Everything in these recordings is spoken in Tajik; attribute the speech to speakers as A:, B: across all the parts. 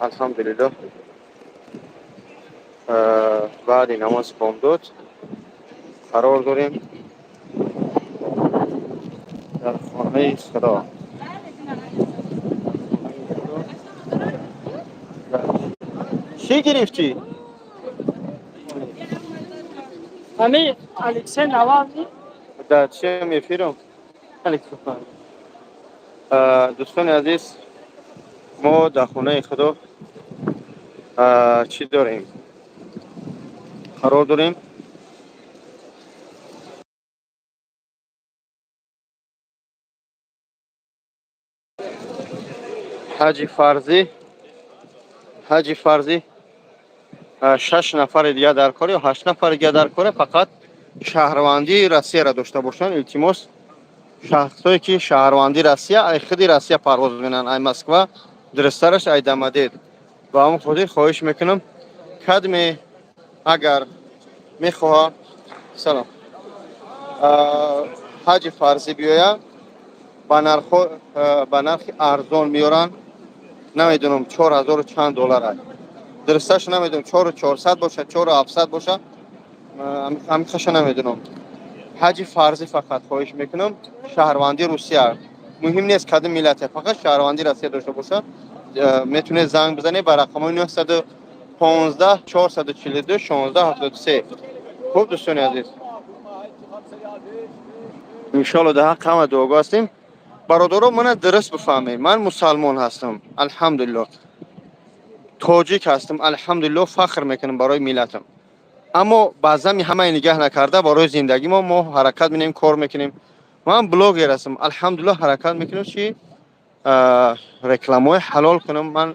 A: Алҳамдулиллоҳ, баъди намози бомдод қарор дорем дар хонаи Худо. Чӣ гирифтӣ?
B: Ами Алексей Навални.
A: Дар чиам эфирам? Дӯстони азиз, мо дар хонаи Худо чӣ дорем? Қарор дорем. Ҳаҷи фарзӣ, ҳаҷи фарзӣ шаш нафари дигар дар кор ё ҳашт нафари дигар дар коре, фақат шаҳрвандии Россияро дошта бошанд. Илтимос, шахсое ки шаҳрвандии Россия, ай худи Россия парвоз мекунанд, ай Москва, дурусттараш ай Домодед. Ба ҳамон хотир хоҳиш мекунам, кадме агар мехоҳа, салом, ҳаҷи фарзӣ биёяд, ба нархи арзон меоранд. Намедонам, 4000 чанд доллар ай. Дурусташ намедонам, 4400 бошад, 4700 бошад, ҳамихаша намедонам. Ҳаҷи фарзӣ фақат хоҳиш мекунам, шаҳрвандии Русия. Муҳим нест кадом миллате, фақат шаҳрвандии Россия дошта бошад. Метавонед занг бизанед ба рақамҳои 915 442 16 73. Хуб, дӯстони азиз, иншоалло дар ҳаққи ҳама дуогӯ ҳастем. Бародаро, мана дуруст бифаҳмед, ман мусалмон ҳастам, алҳамдулиллоҳ, тоҷик ҳастам, алҳамдулиллоҳ, фахр мекунам барои миллатам. Аммо баъзан ҳамаи нигаҳ накарда барои зиндагӣ мо ҳаракат менем, кор мекунем. Ман блогер ҳастам, алҳамдулиллоҳ, ҳаракат мекунам, чи рекламаҳои ҳалол кунам. Ман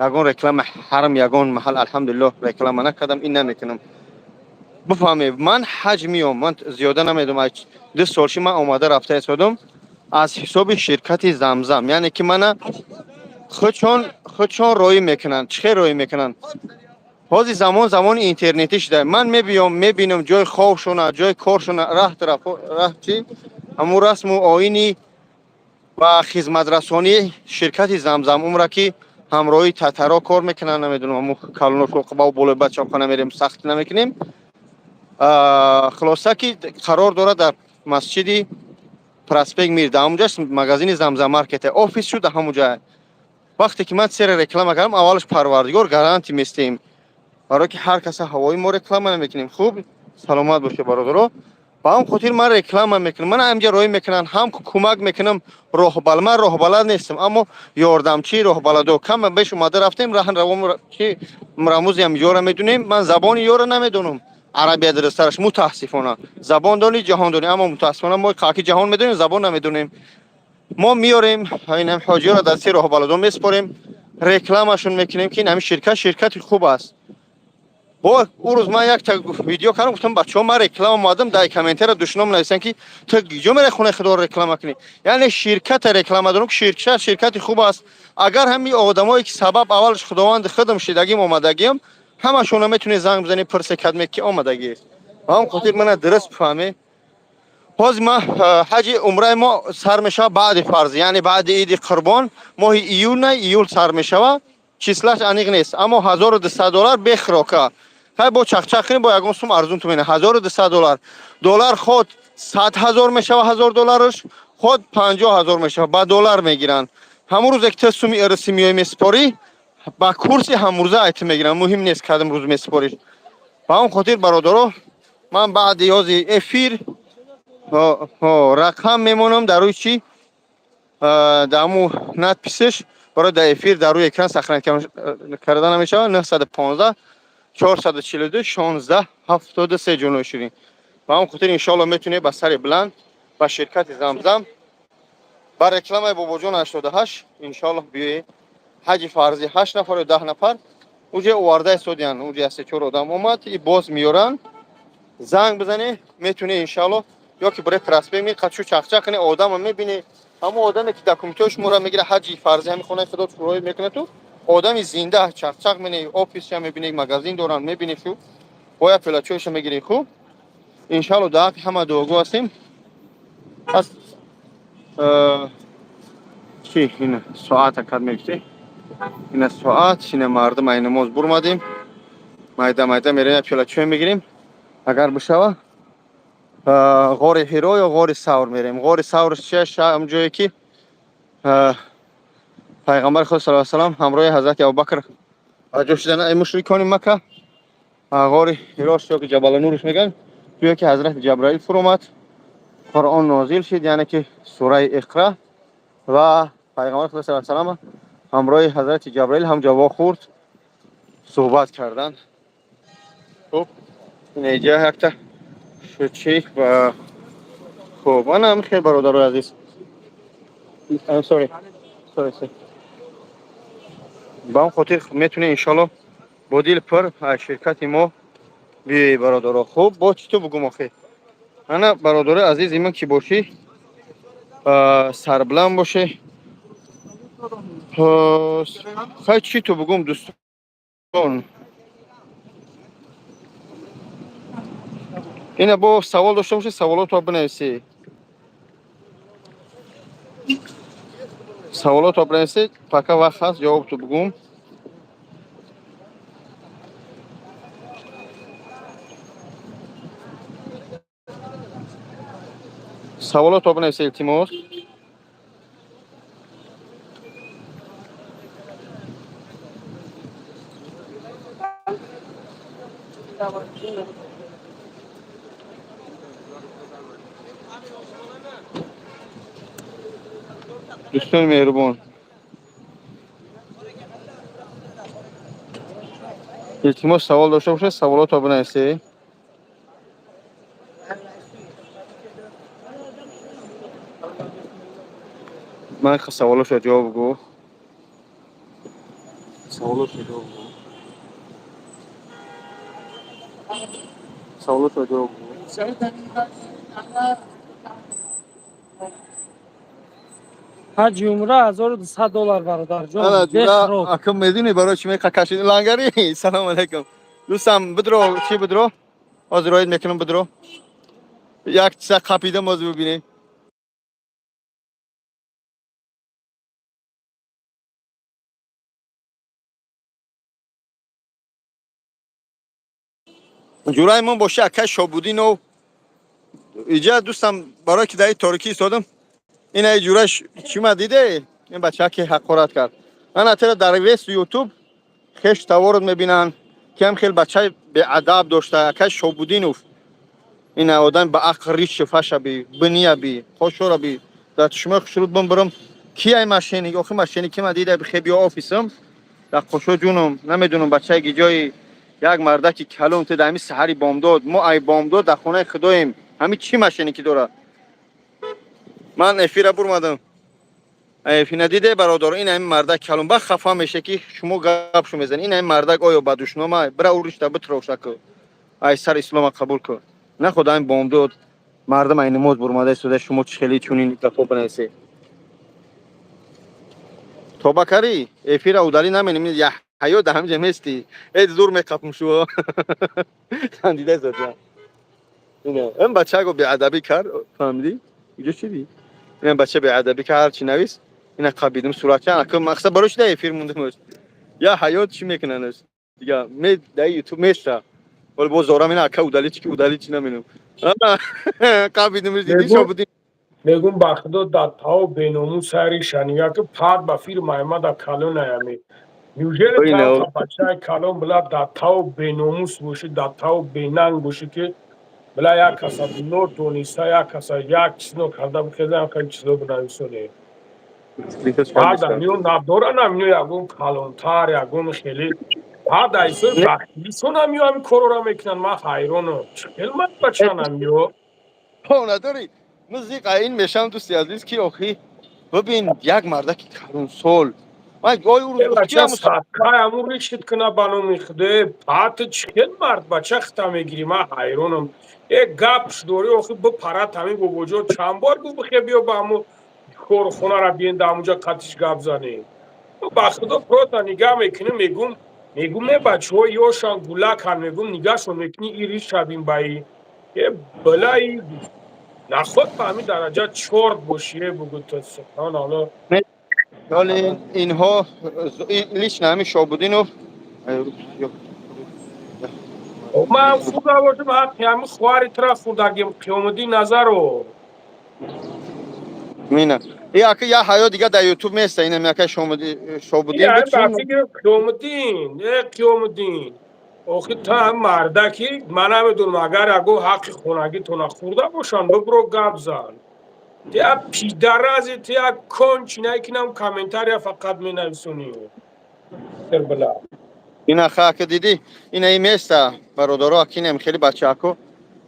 A: ягон реклама ҳарам, ягон маҳал, алҳамдулиллоҳ, реклама накардам, ин намекунам. Бифаҳмед, ман ҳаҷ меом, ман зиёда намедонам, 2 сол ши ман омада рафта истодам аз ҳисоби ширкати Замзам, яъне ки мана худшон роӣ мекунанд. Чӣ хел роӣ мекунанд? Ҳозир замон замони интернетӣ шуда. Ман мебиём, мебинам ҷои хобшона, ҷои коршона, раҳ раҳ чи ҳамун расму оини ва хизматрасонии ширкати Замзам умра, ки ҳамроҳи татаро кор мекунанд. Намедонам, ҳамун калоно болои бачаҳохона мерем, сахтӣ намекунем. Хулоса, ки қарор дорад дар масҷиди проспект Мир, дар ҳамунҷа магазини Замзам маркете, офис шуд дар ҳамунҷа. Вақте ки ман сера реклама кардам, аввалаш Парвардигор гарантӣ местем, барое ки ҳар каса ҳавои мо реклама намекунем. Хуб, саломат бошед, бародаро. Ба ҳам хотир ман реклама мекунам, ман ҳамҷа роҳӣ мекунанд, ҳам кӯмак мекунам. Роҳбал, ман роҳбалад нестам, аммо ёрдамчии роҳбаладо кама беш омада рафтем, раҳн равом чи рамузиам ёра медунем. Ман забони ёра намедонам, арабия дурусттараш. Мутаассифона, забон дони ҷаҳон донӣ, аммо мутаассифона мо каки ҷаҳон медонем, забон намедонем. Мо меорем инам ҳоҷиёро, дар си роҳбаладон месупорем, рекламашон мекунем, ки ин ҳамин ширкат ширкати хуб аст. Бо ӯ рӯз ман якта видео кардам, гуфтам: «Бачаҳо, ман реклама омадам». Дар комментария душном нависанд, ки ту ҷо мераи хонаи худоро реклама кунӣ? Яъне ширката реклама дорам, ки ширкат ширкати хуб аст. Агар ҳамин одамое ки сабаб аввалаш Худованди худам шидагим, омадагиам, ҳамашона метавонед занг бизанед, пурсе, кадме ки омадагист. Ба ҳам хотир мана дуруст бифаҳмед. Ҳозир ма ҳаҷи умраи мо сар мешавад баъди фарз, яъне баъди иди Қурбон, моҳи июл, на июл сар мешавад, числаш аниқ нест, аммо 1200 доллар бехирока. Хай, бо чақчақ кунем, бо ягон сум арзун ту мена. 1200 доллар, доллар ход 100 000 мешава, 1000 доллараш ход 50 000 мешава, ба доллар мегиранд. Ҳамун рӯзе ки ту суми ирси миёй месупорӣ, ба курси ҳамрӯза айти мегиранд, муҳим нест кадом рӯз месупорӣ. Ба ҳамон хотир, бародаро, ман баъди ҳози эфир рақам мемонам дар рӯи чӣ, дар ҳамун надписеш, барои дар эфир дар рӯи экран сохранить карда намешавад. 915 442 16 73. Ҷонои ширин, ба ҳамон хотир иншоалло метавонед ба сари баланд ба ширкати Замзам, ба рекламаи Бобоҷон 88 иншоалло биёед. Ҳаҷи фарзӣ ҳашт нафар ё 10 нафар уҷа оварда истодиян, уҷа се чор одам омад и боз меоранд. Занг бизанед, метавонед иншоалло, ё ки барои проспект ми қачу чақчақ кунед, одама мебинед, ҳамон одаме ки документҳои шуморо мегирад, ҳаҷи фарзӣ ҳамин хонаи худо роҳӣ мекунад, ту одами зинда чақчақ мене, офисша мебинӣ, магазин доранд, мебинӣ, шу бояд пелачоиша мегирӣ. Хуб, иншоалло дар ҳаққи ҳама дуогӯ ҳастем. Пас чӣ ин соата кад мегуфтӣ? Ина соат, ина мардум ай намоз бурмадем. Майда майда мерем, як пиёла чой мегирем. Агар бишава, ғори Ҳиро ё ғори Савр мерем. Ғори Савр чия? Ҳам ҷое ки пайғамбари Худо саллаллоҳу алайҳи васаллам ҳамроҳи ҳазрати Абубакр ҷо шудан ай мушрикони Макка. Ғори Ҳирош ё ки Ҷабали Нурш мегӯянд, ҷое ки ҳазрати Ҷабраил фуромад, Қуръон нозил шид, яъне ки сураи Иқра, ва пайғамбари Худо саллаллоҳу алайҳи васаллам ҳамроҳи ҳазрати Ҷабраил ҳам ҷаво хӯрд, суҳбат карданд. Хуб, инҷа якта шуд ва хуб, манам хел, бародарои азиз. I'm sorry. Sorry, sorry. Ба он хотир метунед иншалло бо дил пур аз ширкати мо биёед, бародаро. Хуб, бо чӣ ту бугум охи? Ана, бародарои азизи ман, ки бошӣ, сарбуланд боше. Хай, чӣ ту бугум, дӯстон? Ина бо савол дошта бошед, саволотро бинависед. Саволотро бинависед, пока вақт ҳаст, ҷавобту бугум. Саволотро бинависед, илтимос. Дӯстони меҳрубон, илтимос, савол дошта бошед, саволотро бинависед. Ман саволошро ҷавоб гӯ. Саволошро ҷавоб гӯ. Саволотро ҷавоб гӯ.
B: Ҳаҷи умра 1200 доллар, бародарҷон.
A: Ана ҷура, акм медуни барои чӣ меқакашид лангари? Салом алейкум. Дӯстам, бидро, чӣ бидро? Ҳозир роид мекунам, бидро. Як чиза қапидам, ҳозир бибинед. Ҷураи мон боша, акай Шобудинов. Иҷа дӯстам, барое ки дар торикӣ истодам, ина ҷураш чӣ ма диде? Ин бача ки ҳақорат кард. Ана тера дар вес Ютуб хеш таворот мебинанд, ки ҳам хел бачаи беадаб дошта, акай Шобудинов. Ина одам ба ақл риш фаша би, биния би, хошора би. Дар чишмои хушруд бом барам. Ки ай мошенник? Охи мошенник ки ма дида бихе биё офисам. Дар қошо ҷунум, намедонам бачаи гиҷои як мардаки калон те дар ҳами саҳари бомдод, мо ай бомдод дар хонаи худоем. Ҳами чӣ мошенникӣ дора? Ман эфира бурмадам. Эфира диде, бародар, ин ҳами мардак калон ба хафа меша, ки шумо гапшо мезанед. Ин ҳами мардак оё ба душнома бира уришта битроша ку. Ай сар ислома қабул ку. На худо ҳами бомдод мардам ай намоз бурмада истода, шумо чӣ хеле чунин гапо бинависед. Тоба карӣ, эфира удалить наменем, я ҳаё дар ҳамиҷа мести. Э зур меқапм шумо. Хандида зада. Ина, ин бача го беадабӣ кард, фаҳмидӣ? Иҷо чӣ ди? Ин бача беадабӣ кард, ҳарчи навис. Ина қабидим суратча, ака мақсад барои чӣ дар эфир мондам? Я ҳаёт чӣ мекунанд? Дига ме дар Ютуб места. Вале боз зорам ина ака удалить ки удалить чӣ наменам. Қабидимш, дидӣ, Шобудин.
C: Мегум, ба худо, дар тав беномус сари шанига ки пад ба фирмаи ма да калонаями. Неужели та бачаи калон била дар тав беномус бошӣ, дар тав бенанг бошӣ, ки била як каса нодониста, як каса як чизно карда бихеза, як чизо бинависонӣ? Баъд амиё надоран, амиё ягон калонтар, ягон хеле баъд айсои бахтилисон амиё ҳами корора мекунанд. Ман ҳайронам, чӣ хел ман бачан амиё.
A: Надорӣ, ман зиқа ин мешавам, дӯсти азиз, ки охи бибин, як мардаки калонсол
C: Аму ришид куна ба номи худе пат. Чӣ хел мард бача хита мегирӣ? Ман ҳайронам. Э гапш дорӣ, охи бипарат. Ҳамин бобоҷо чанд бор гуфт, бихе биё ба ҳаму корхонара биен, да ҳамуҷа қатиш гап занем. Ба худо, просто нигаҳ мекунем, мегум, не, бачаҳо ёшан, гулакан, мегум, нигаҳшон мекунӣ, и риш шавим ба и э балаи наход ба ҳамин дараҷа чорт бошӣ, э бугу то, субҳаналло.
A: Ҳоли инҳо лично ҳамин Шобудинов.
C: Ман хурда бошам, ҳаққи ҳами хоҳари тура хурдагим, Қиёмуддин Назаров.
A: Мина и ака, я ҳаё дига дар Ютуб места, инам яка Шобудин.
C: Қиёмуддин, э Қиёмуддин, охи ту ҳам мардаки, ман намедонам, агар ягон ҳаққи хонагитона хурда бошанд, бибро, гап зан. Ту як пидарази, ту як конченый, кинам комментария фақат менависонӣ. Била.
A: Ина хака дидӣ, ина и места, бародаро, акинем хеле бачаако.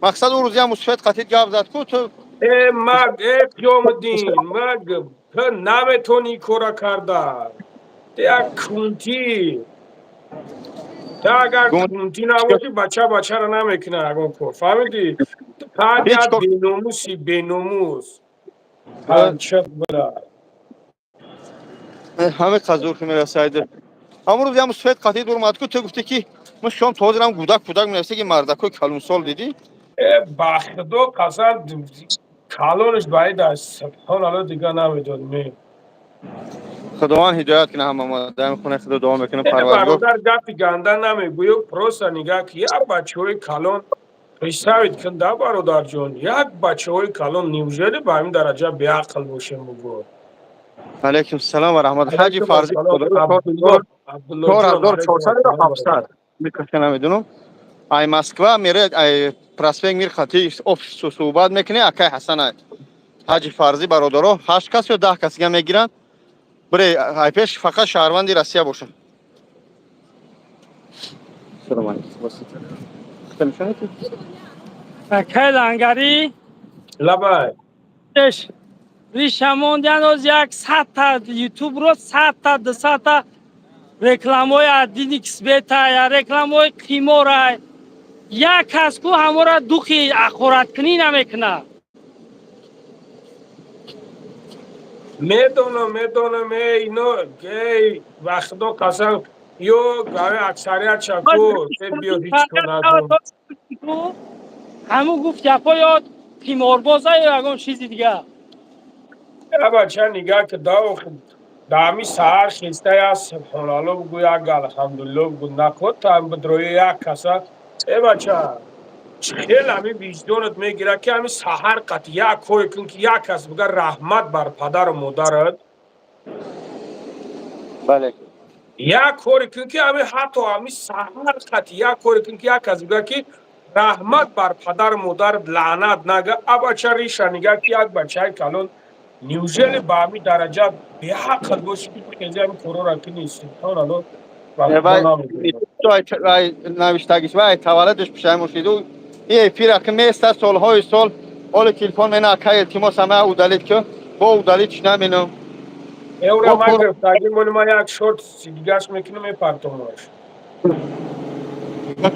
A: Мақсад, ӯ рӯзи ҳам мусфет қатид гап зад ку ту.
C: Э маг, э Қиёмуддин, маг, ту наметонӣ кора карда. Ту як кунтӣ. Ту агар кунтӣ набошӣ, бача бачаро намекунад ягон кор, фаҳмидӣ? Ту як беномуси, беномус. Панча била.
A: Ҳаме қазур ки мерасайд. Ҳамон рӯз ям свет қатид урмад ку, ту гуфтӣ, ки мо шом ҳозирам гудак кудак менависа, ки мардакои калонсол дидӣ.
C: Э, ба Худо қасам, калонаш баид аст, субҳоналло, дига намедонем.
A: Худованд ҳидоят кунад ҳама мо. Дар хонаи Худо дуо мекунем, Парвардигор.
C: Бародар, гапи ганда намегӯю, просто нигаҳ ки як бачаҳои калон, представить кун да, бародарҷон, як бачаҳои калон, неужели ба ҳамин дараҷа беақл бошем, бугӯ?
A: Алайкум салом ва раҳмат. Ҳаҷи Фарзи, 4400 ё 700 микрофон, намедонам. Ай Москва мере, ай проспект Мир хати офису суҳбат мекунӣ, акай Ҳасан Ҳаҷи Фарзӣ. Бародаро, ҳашт кас ё 10 кас дига мегиранд. Бире, ай пеш фақат шаҳрванди Россия бошад. Салом алейкум.
B: Акай Лангарӣ.
C: Лабай.
B: Ришамондиан оз як 100-та ютубро, 100-та, 200-та рекламаҳои 1xBet-а я рекламаҳои қиморай. Як кас ку ҳамора духи ақораткунӣ намекунад.
C: Медонам, медонам, эй, ино, эй, ба Худо қасам, ё барои аксарият шаку, биё, ҳеҷ кор надорам.
B: Ҳамун гуфт гапҳо ё қиморбоза ё ягон чизи дигар.
C: Бача, нигаҳ ки да, да ҳами саҳар хеста, як субҳоналло бугӯ, як алҳамдулилло бугӯ, наход та бидрои як каса. Э бача, хел ҳами виҷдонат мегирад, ки ҳами саҳар қат як коре кун, ки як кас буга: «Раҳмат бар падару модарат»?
A: Бале.
C: Як коре кун, ки ҳами ҳатто ҳами саҳар қат як коре кун, ки як кас буга, ки «Раҳмат бар падару модарат», лаънат нага. А бача, риша нигаҳ ки як бачаи калон, неужели ба ҳами дараҷа беақл бошӣ, ки хези ҳами корора кунӣ? Субҳоналло.
A: Навиштагиш вай таваллудаш пушаймон шиду. И эфира ки места солҳои сол, оли телефон мена: «Акай, илтимос, ама удалить ки». Бо удалить наменам.
C: Эура ман гирифтагӣ, моли ман як шорт дигаш мекунам, мепартонаш.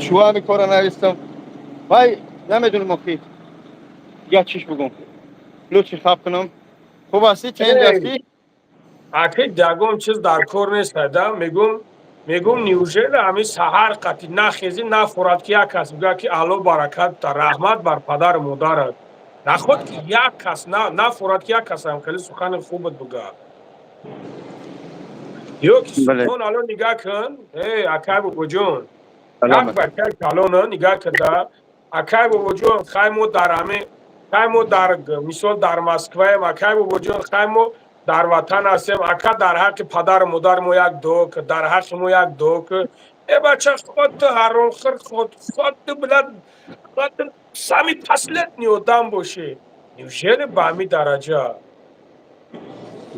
A: Чӯ ҳами кора навистам вай, намедонам охи, дигар чиш бугум, лутфи хаб кунам. Хуб ҳастӣ, чен ҳастӣ?
C: Аки, ягон чиз дар кор нест, да, мегум, неужели ҳами саҳар қати нахези, нафурад, ки як кас бигӯяд, ки «Алло баракат, раҳмат бар падару модарат»? Наход ки як кас нафурад, ки як кас ҳам хеле сухани хубат бигӯяд, ё ки субҳон алло, нигаҳ кун, э акай бобоҷон, як бачаи калона нигаҳ када, акай бобоҷон, хай мо дар ҳами, хай мо дар мисол дар Москваем, акай бобоҷон, хай мо дар ватан ҳастем, ака, дар ҳаққи падару модари мо як дуо ки, дар ҳаққи мо як дуо ки. Э бача, худ ту ҳаромхӯр, худ ту, блядь, худ ту самый последний одам бошӣ. Неужели ба ҳамин дараҷа?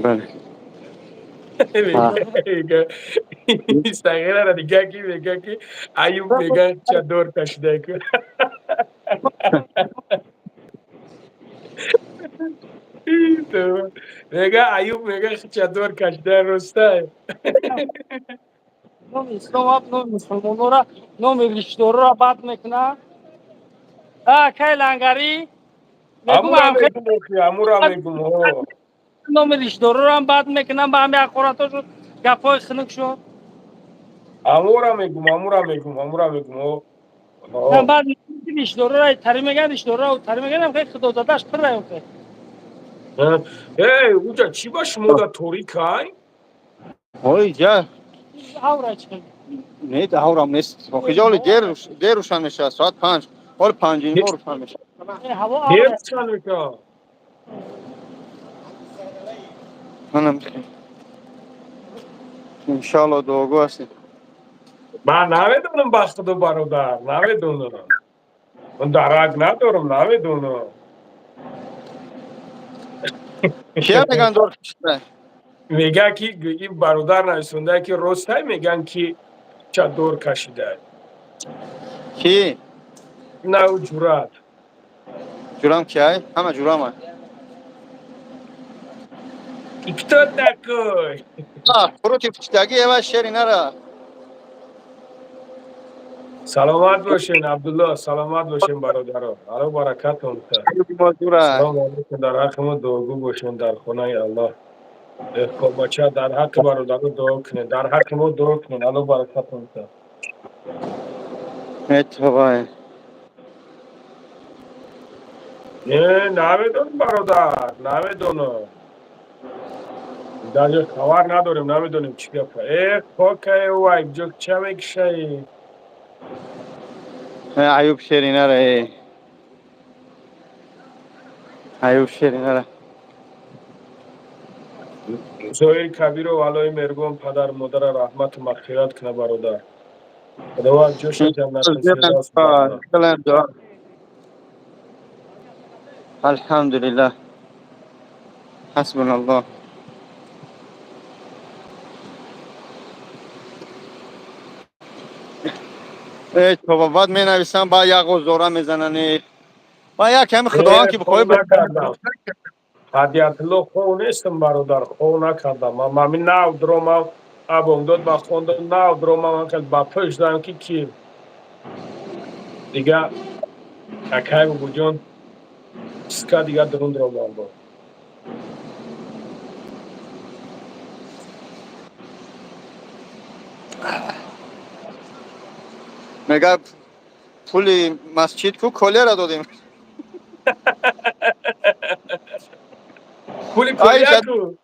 A: Бале.
C: Сағирара нигаҳ ки мега, ки Аюб мега, чадор кашида ку. Мега, Аюб мега, чадор кашида, ростай.
B: Номи ислом, номи мусулмонора, номи риштдорора бад мекунад. Акай Лангарӣ.
C: Амура мегум.
B: Номи риштдорорам бад мекунам, ба ҳами ҳақоратҳо шуд, гапҳои хунук шуд.
C: Амура мегум, амура мегум, амура мегум.
B: Баъд риштдорора тари меган, риштдорора тари меган, хеле худозадаш пирра.
C: Эй, уҷа чӣ ба шумо да торикай?
A: Ой, ҷа.
B: Ҳавра чӣ?
A: Не, ҳаврам нест. Охиҷоли дер, дер рӯшан мешавад, соат 5. Ҳол 5:30 рӯшан мешавад.
B: Ҳаво
C: Дер
B: авра.
C: рӯшан мешавад.
A: Манам иншоалло дуогӯ ҳастем.
C: Ман намедонам, ба худо, бародар, намедонам. Ман дарак надорам, намедонам.
A: Кия меган дор кишида?
C: Меган ки ин бародар нависонда ки ростай, меган ки ча дор кашида.
A: Ки?
C: На, ӯ ҷурат.
A: Ҷурам киай? Ҳама ҷурама.
C: И кто такой?
A: Против чидаги эва шери нара.
C: Саломат бошен, Абдулло, саломат бошен, бародаро. Алло баракатон. Салом алейкум, дар ҳаққи мо дуогӯ бошен дар хонаи Аллоҳ. Хоб, бача, дар ҳаққи бародаро дуо кунед, дар ҳаққи мо дуо кунед, Алло баракатон.
A: Метавай.
C: Не, намедонам, бародар, намедонам. Даже хабар надорем, намедонем чӣ гапа. Э, хокае вай, ҷо ча мекушаи?
A: Аюб шери нара, э. Аюб шери нара.
C: Зоир Кабиров, Аллоҳи меҳрубон падару модара раҳмату мағфират куна, бародар. Худованд ҷоша ҷаннати фирдавс бикунад.
A: Алҳамдулиллаҳ. Ҳасбуналлоҳ. Э, тоба, баъд менависам, баъд як ғоз мезанани. Ба як ками худованд ки бихоҳӣ.
C: Накардам. Ҳадиятулло, хов нестам, бародар, хов накардам. Ман ҳамин нав дромам, абомдод ба хондам, нав дромам, ман хел ба пӯш дам ки дига акай бубуҷон ска дига дурун дромам бо.
A: Мега пули масҷид ку колера додем.
C: Пули колия ку?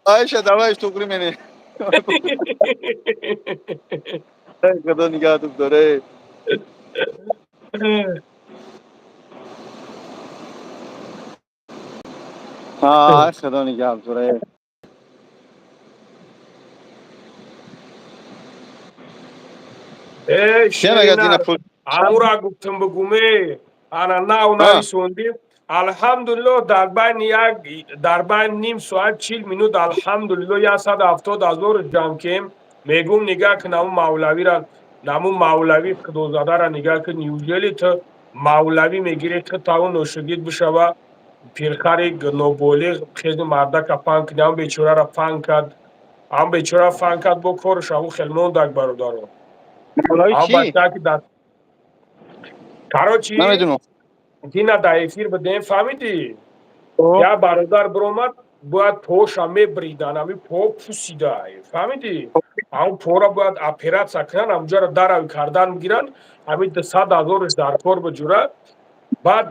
A: Айша, давай туғри мени. Худо нигаҳдор доре. Ҳа, худо нигаҳ доре.
C: Э,
A: Кия мега дина пул?
C: Амура гуфтам бугуме, ана нав нависондим. Алҳамдулилло, дар байни як, дар байни ним соат 40 минут, алҳамдулилло, 170 000 ҷамъ кем. Мегум, нигаҳ кун, наму мавлавира, наму мавлави худозадара нигаҳ кун. Неужели ту мавлавӣ мегирӣ, ту тавон ношогирд бишава, пирхари ноболиғ хези мардака пан кунӣ? Ам бечорара пан кард, ам бечора фан кард, бо корш аву хел мондак, бародаро.
A: Мавлави
C: ам
A: чӣ?
C: Бачаки дар, короче,
A: Намедунам.
C: Дина дар эфир будем, фаҳмидӣ, як бародар биромад, бояд поша мебридан, ами по пусида, фаҳмидӣ, ам пора бояд оператсия кунан, амҷаро дарави кардан мегиранд, ами 200 000-ш дар кор биҷура. Баъд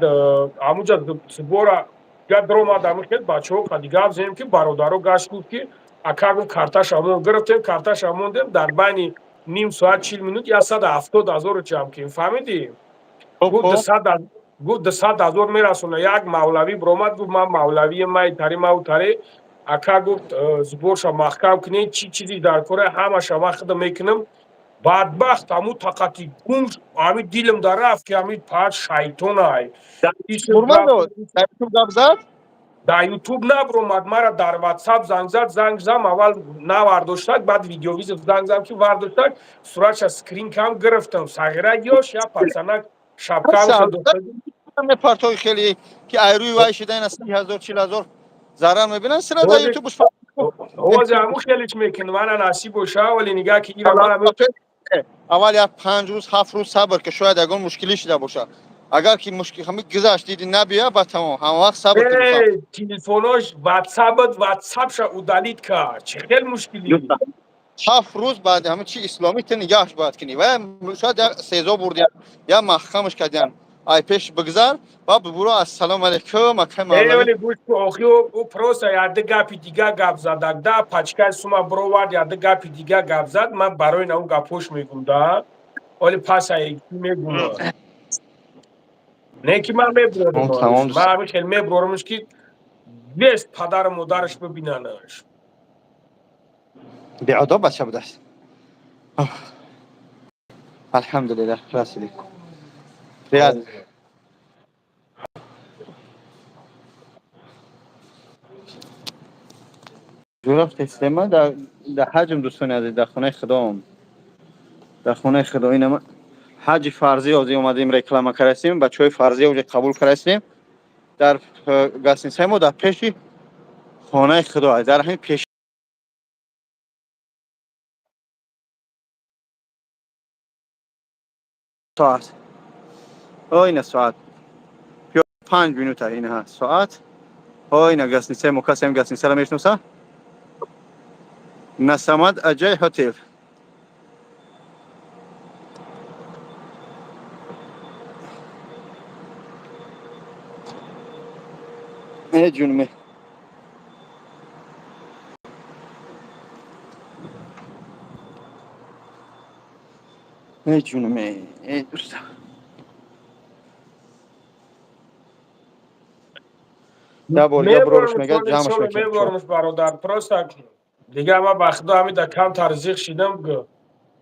C: амуҷа сбора я даромад, ами хел бачаҳо қади гап зедем, ки бародаро гашт, гуфт ки ака, гуфт, карташа мо гирифтем, карташа мондем, дар байни ним соат 40 минут 170 000-ро ҷамъ кунем, фаҳмидӣ. Гуфт, гуфт, 200 000 мерасона. Як мавлавӣ биромад, гуфт, ман мавлавии май тари мау тари, ака, гуфт, сбор ша маҳкам кунед, чӣ чизи дар кора, ҳамаша ман худам мекунам. Бадбахт ҳаму тақати гум, ҳами дилам дар рафт, ки ҳами пар шайтонай.
A: Ютуб гап зад?
C: Дар Ютуб набиромад, мара дар Ватсап занг зад. Занг зам, аввал навардоштак, баъд видеовызов занг зам, ки вардоштак, суратша скрин кам гирифтам. Сағира ёш я пацанак шапкамша.
A: Мепартои хеле ки айрӯи вай шида ина 30 000, 40 000 зарар мебинанд, сира дар Ютубш.
C: Ҳозир ҳаму хелич мекунам, мана насиб боша, вале нигаҳ ки ира мана.
A: Аввал як 5 рӯз, 7 рӯз сабр ки шояд ягон мушкилӣ шида бошад. Агар ки мушкил ҳами гузашт, диди набия, ба тамом, ҳамавақт сабр.
C: Телефонош Ватсапат, Ватсапша удалить кард, чӣ хел мушкилӣ?
A: 7 рӯз баъд ҳами чи исломӣ ту нигаҳш бояд кунӣ ва шояд як сезо бурдиян, як маҳкамаш кардиян. Ай пеш бигзар ва бибуро, ассалому алайкум, акай мавлавӣ.
C: Эли гӯш ку, охи ӯ просто яды гапи дига гап зад, да, пачкаи сума бировард, яды гапи дига гап зад. Ман барои на гапош мегум, да, оли пас ай мегум. Не ки ман мебурорам, ман ҳамин хел мебурорамш, ки весь падару модараш бибинанаш.
A: Беадоб бача будааст. Алҳамдулиллах, расидем. Приятно. Рафтестем дар ҳаҷм, дӯстони азиз, дар хонаи худоам, дар хонаи худо. Инама ҳаҷи фарзӣ ҳозир омадем, реклама кардастем, бачаҳои фарзӣ оҷа қабул кардастем. Дар гостиницаи мо дар пеши хонаи худо, дар ҳамин пеш соат, о, ина соат 5 минута, ина соат, о, ина гостиницаи мо. Касе ҳам гостиницаро мешиноса? Насамад Аҷай хотел. Э, ҷунме, э, ҷунме, э, дӯста. Я бор я броруш мега, ҷамъш мекунем.
C: Мебурорумш, бародар, просто дига ман ба худо ҳамида камтар зиқ шидам.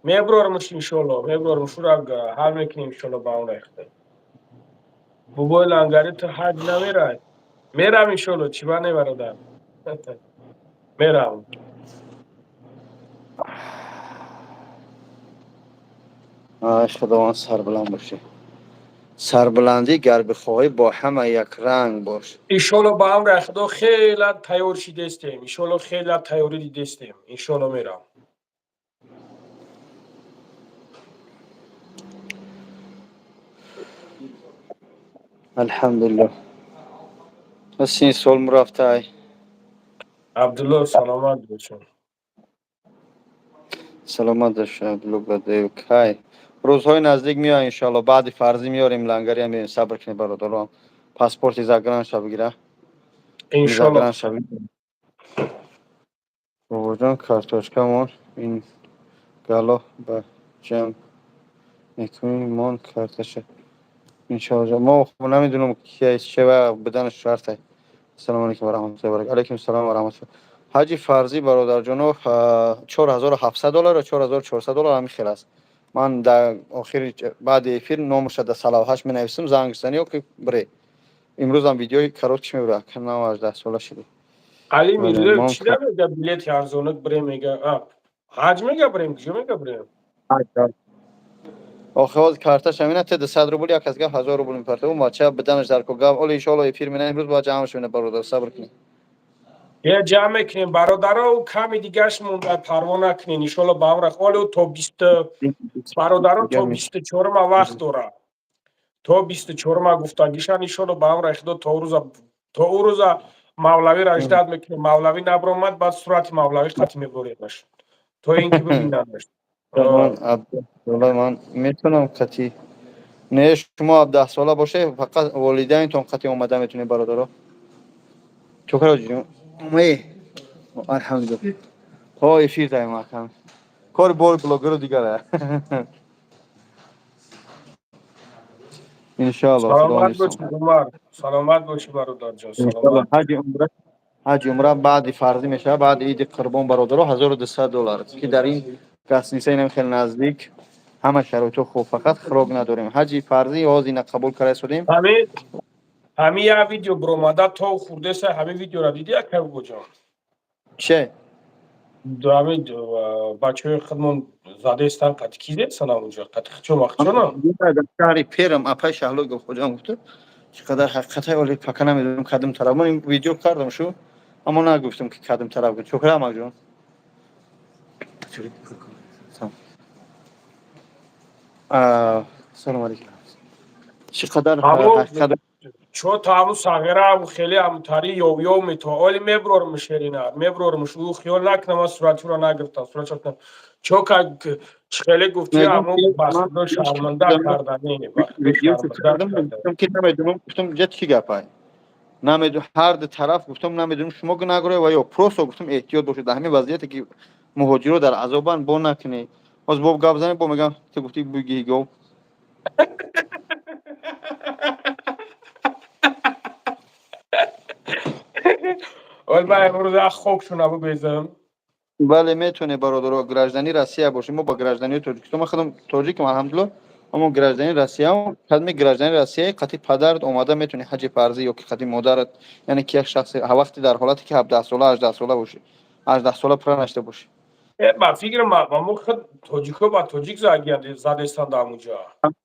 C: Мебурорумш, иншолло, мебурорум, шура ҳал мекунем, иншолло, ба он рехта. Бубои лангари, ту ҳаҷ намерай? Мерам, иншолло, чиба не, бародар, мерам.
A: Ай, худованд, сарбуланд бошӣ. Сарбуландӣ гар бихоҳӣ, бо ҳама якранг бош.
C: Иншолло, ба амри худо хела тайёр шидестем, иншолло, хела тайёрӣ дидестем, иншолло, мерам.
A: Алҳамдулиллоҳ, син сол мурафтай.
C: Абдулло, саломат бошед.
A: Саломат бош, Абдулло Гадеев. Кай рӯзҳои наздик меоя, иншоалло, баъди фарзӣ меорем, лангариам меоем. Сабр кунед, бародарон, паспорти загранша бигира.
C: Иншолло.
A: Бобоҷон, картошкамон ин гало ба ҷамъ мекунем, мон карташа, иншоалло. Мо намедунам ки чева буданаш шарте. Ассалому алайкум ва раҳматуллоҳи ва баракатуҳ. Алайкум салом ва раҳматуллоҳ. Ҳаҷи фарзӣ, бародарҷоно, 4700 доллар ё 4400 доллар, ҳамин хел аст. Ман дар охири баъди эфир номаша дар салавҳаш менависам, занг зани ё ки бире. Имрӯзам видеои короткиш мебура. Нав 18 сола шуди.
C: Али Мирзоев чӣ мега? Билети арзонак бирем мега, ҳаҷ мега, бирем, куҷо мега бирем?
A: Охи, ҳозир карташ ҳамина те 200 рубл, як аз гап 1000 рубл мепарта. Ӯ бача биданаш дар ко гап. Оли, иншоалло, эфир мена имрӯз бояд ҷамъш мена, бародар, сабр кунед.
C: Я ҷамъ мекунем, бародаро, ками дигаш монда, парво накунен, иншоалло, ба амра. Оле то бисту, бародаро, то 24-ума вақт дора, то 24-ума гуфтагишан. Иншоалло, ба амра худо, то ӯ рӯза мавлавиро ждать мекунем. Мавлавӣ набаромад, баъд сурати мавлавӣ қатъ меборемаш, то ин ки бибинандаш.
A: Ман метавонам қатъи? Не, шумо 17 сола боше, фақат волидайнтон қатъи омада метавонед, бародаро. Чокаро алҳамдулилла, ҳо, эфир даем, акам, кори бори блогеру дигара, иншоалло.
C: Саломат бошӣ, Умар, саломат бошӣ, бародарҷон, саломат.
A: Ҳаҷи умра баъди фарзӣ мешавад, баъди иди қурбон, бародаро, 1200 доллар, ки дар ин гостиница инам хеле наздик, ҳама шароито хуб, фақат хӯрок надорем. Ҳаҷи фарзӣ ҳозир ина қабул карда истодем.
C: Ҳамин як видео биромада то хурдеса, ҳамин видеоро диди, акай Бобоҷон?
A: Че?
C: Ҳамин бачаҳои худмон задаистан, қати ки зедсан онҷо, қати хичо махчона.
A: Шаҳри Перам апай Шаҳло Гулхоҷам гуфту, чӣ қадар ҳақиқатай, оли пака намедонам кадом тараф. Ман видео кардам шу, аммо нагуфтам, ки кадом тараф. Чокра, амакҷон. Салом алейкум. Чӣ қадар ҳақиқат.
C: Чо та ҳамун сағира, ҳамун хеле ҳамутари ёв-ёв мето. Оли меброрм, Шерина, мебрормш. Ӯ хиёл накунам, ман суратиро нагирифтам. Суратшо чо ка хеле гуфти, ҳамун ба худо шарманда кардани, ба худо шарманда карда.
A: Ки намедонам, гуфтам, ҷа чӣ гапай, намедонам, ҳар ду тараф гуфтам, намедонам, шумо гунаҳгоре ва ё просто гуфтам, эҳтиёт бошед, дар ҳамин вазъияте ки муҳоҷиро дар азобанд, бо накунед. Боз бо гап занем, бо мегам, ту гуфти буги гов.
C: Ол ман имрӯз як хок шуна бубезам.
A: Бале, метавонед, бародаро, гражданини Россия бошед. Мо ба граждании Тоҷикистон, ман худам тоҷикам, алҳамдулилло, аммо гражданини Россияам. Кадми гражданини Россия қати падарат омада метавонӣ ҳаҷи фарзӣ ё ки қати модарат, яъне ки як шахси вақте дар ҳолате ки 17 сола, 18 сола бошӣ, 18 сола пурра нашуда бошӣ.
C: Э, ба фикрам, мо худ тоҷико ба тоҷик задестанд ҳамунҷа.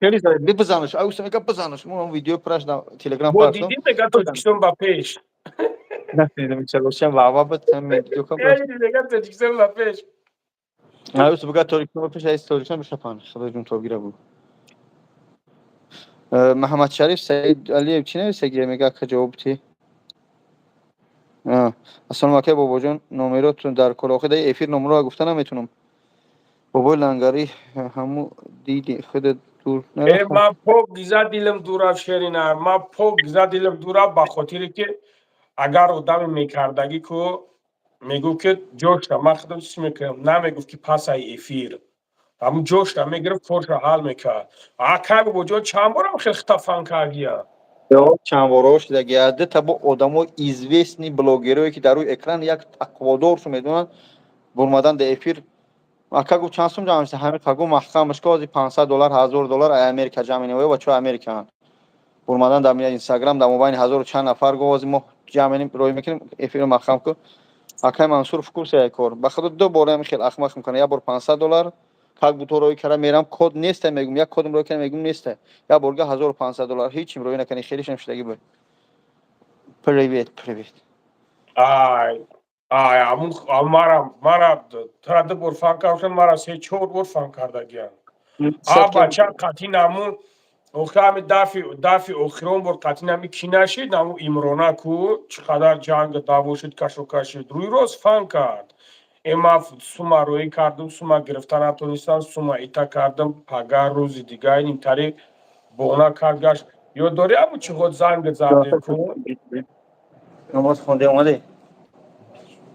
A: Хеле бизанаш, ай мега, бизанаш. Мо видео пураш дар Телеграм.
C: Бо дидим, мега, Тоҷикистон ба пеш.
A: Нашунидам, чалошам вава бад видео кам.
C: Мега, Тоҷикистон ба пеш.
A: Аюс буга, Тоҷикистон ба пеш, айс Тоҷикистон бишапан. Худо ҷун тобгира буд. Маҳаммадшариф Саид Алиев чӣ нависа, мега, ака, ҷавоб ти. Ассалому алайкум, бобоҷон, номеротон дар кор. Охи, дар эфир номерро гуфта наметунам. Бобои лангарӣ ҳаму диди худат дур.
C: Э, ман пок гиза дилам дур рафт, Шерина, ман пок гиза дилам дур рафт, ба хотире ки агар одаме мекардагӣ ку мегуфт ки ҷошта ман худам чиз мекунам, намегуфт ки пасаи эфир. Ҳамун ҷошта мегирифт, корша ҳал мекард. Акай, бобоҷон, чанд борам хел хитафан кардия?
A: Чанд борҳо шудаги, дута бо одамо, известный блогерое ки дар рӯи экран як тақводоршу медонанд, бурмадан дар эфир. Ака, гуфт, чанд сум ҷамъ мешта? Ҳамин қагу маҳкамаш ка ози 500 доллар, 1000 доллар ай Америка ҷамъ менем. Ва чо Америкаанд? Бурмадан дар Инстаграм дар мобайни ҳазору чанд нафар гуфт, ози мо ҷамъ менем, рӯй мекунем, эфирро маҳкам ку. Акай Мансур в курсе ай кор. Ба худо, ду бор ҳамин хел ахмақ мекунад. Як бор 500 доллар как будто рӯй кара мерам, код неста, мегум, як кодм рӯй кара, мегум, неста. Як борга 1500 доллар ҳечим рӯй накани, хелишам шудаги буд. Привет, привет.
C: Ай ай, ҳамун мара тара ду бор фан кардам, мара се чор бор фан кардагиям. А бача қатъи намун охи ҳами дафи охирон бор қатъи нами ки нашид, наму Имрона ку чӣ қадар ҷанг даъво шуд, кашокаш шуд, рӯи рост фан кард. Ма сума рӯӣ кардам, сума гирифта натонистам, сума ита кардам, пага рӯзи дига нимтари бона кард, гашт. Ёд дорӣ, ҳамун чӣ ход занг задем ку?
A: Намоз хонде омаде?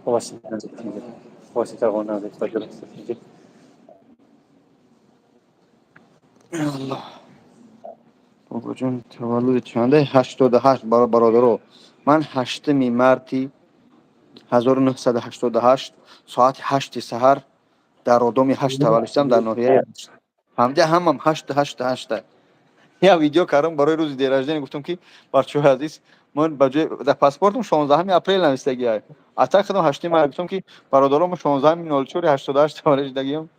A: Восита. Аллоҳ. Бобоҷон, таваллуди чанде? 88. Бародаро, ман 8 марти 1988 соати 8-и саҳар дар роддоми 8 таваллуд шудам, дар ноҳияи ҳамҷа. Ҳамам ҳашт, ҳашт, ҳашта. Як видео кардам барои рӯзи день рождения, гуфтам ки бачаҳои азиз, ман ба ҷои дар паспортам 16 апрел навистагиай, ата худам 8 март. Гуфтам ки бародаро, ман 16.04.88 таваллуд шудагиам,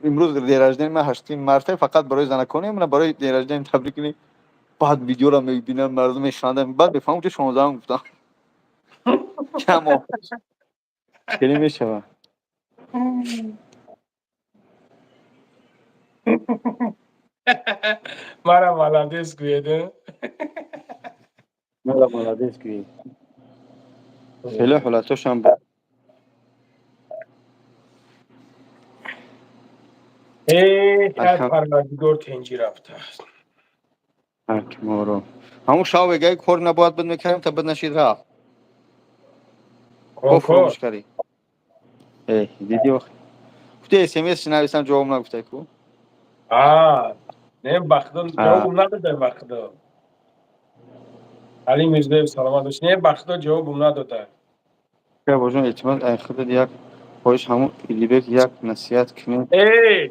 A: имрӯз день рождения ман 8 марта, фақат барои занакони ман барои день рождения табрик кунед. Баъд видеоро мебинам, мардум механдам, баъд мефаҳмам, ки 16-ам гуфтам. Чанд моҳ хеле мешавад.
C: Мара молодец гӯед.
A: Мара молодец гӯед. Хеле ҳолатошам буд.
C: Э, Парвардигор тенҷӣ рафтааст.
A: Моро ҳамун шав мегаи, кор набояд буд мекардем, та буд нашид, рафт. Бо фуромӯш кардӣ. Э, диди, охи, гуфти смс нависам, ҷавоб нагуфтай ку.
C: Не, ба худо, ҷавобам надодай, ба худо. Али Мирзоев, саломат бош. Не, ба худо, ҷавобам надодай.
A: Божон, илтимос, ай худат як хоҳиш, ҳамун Илибек як насиҳат кунед.
C: Э,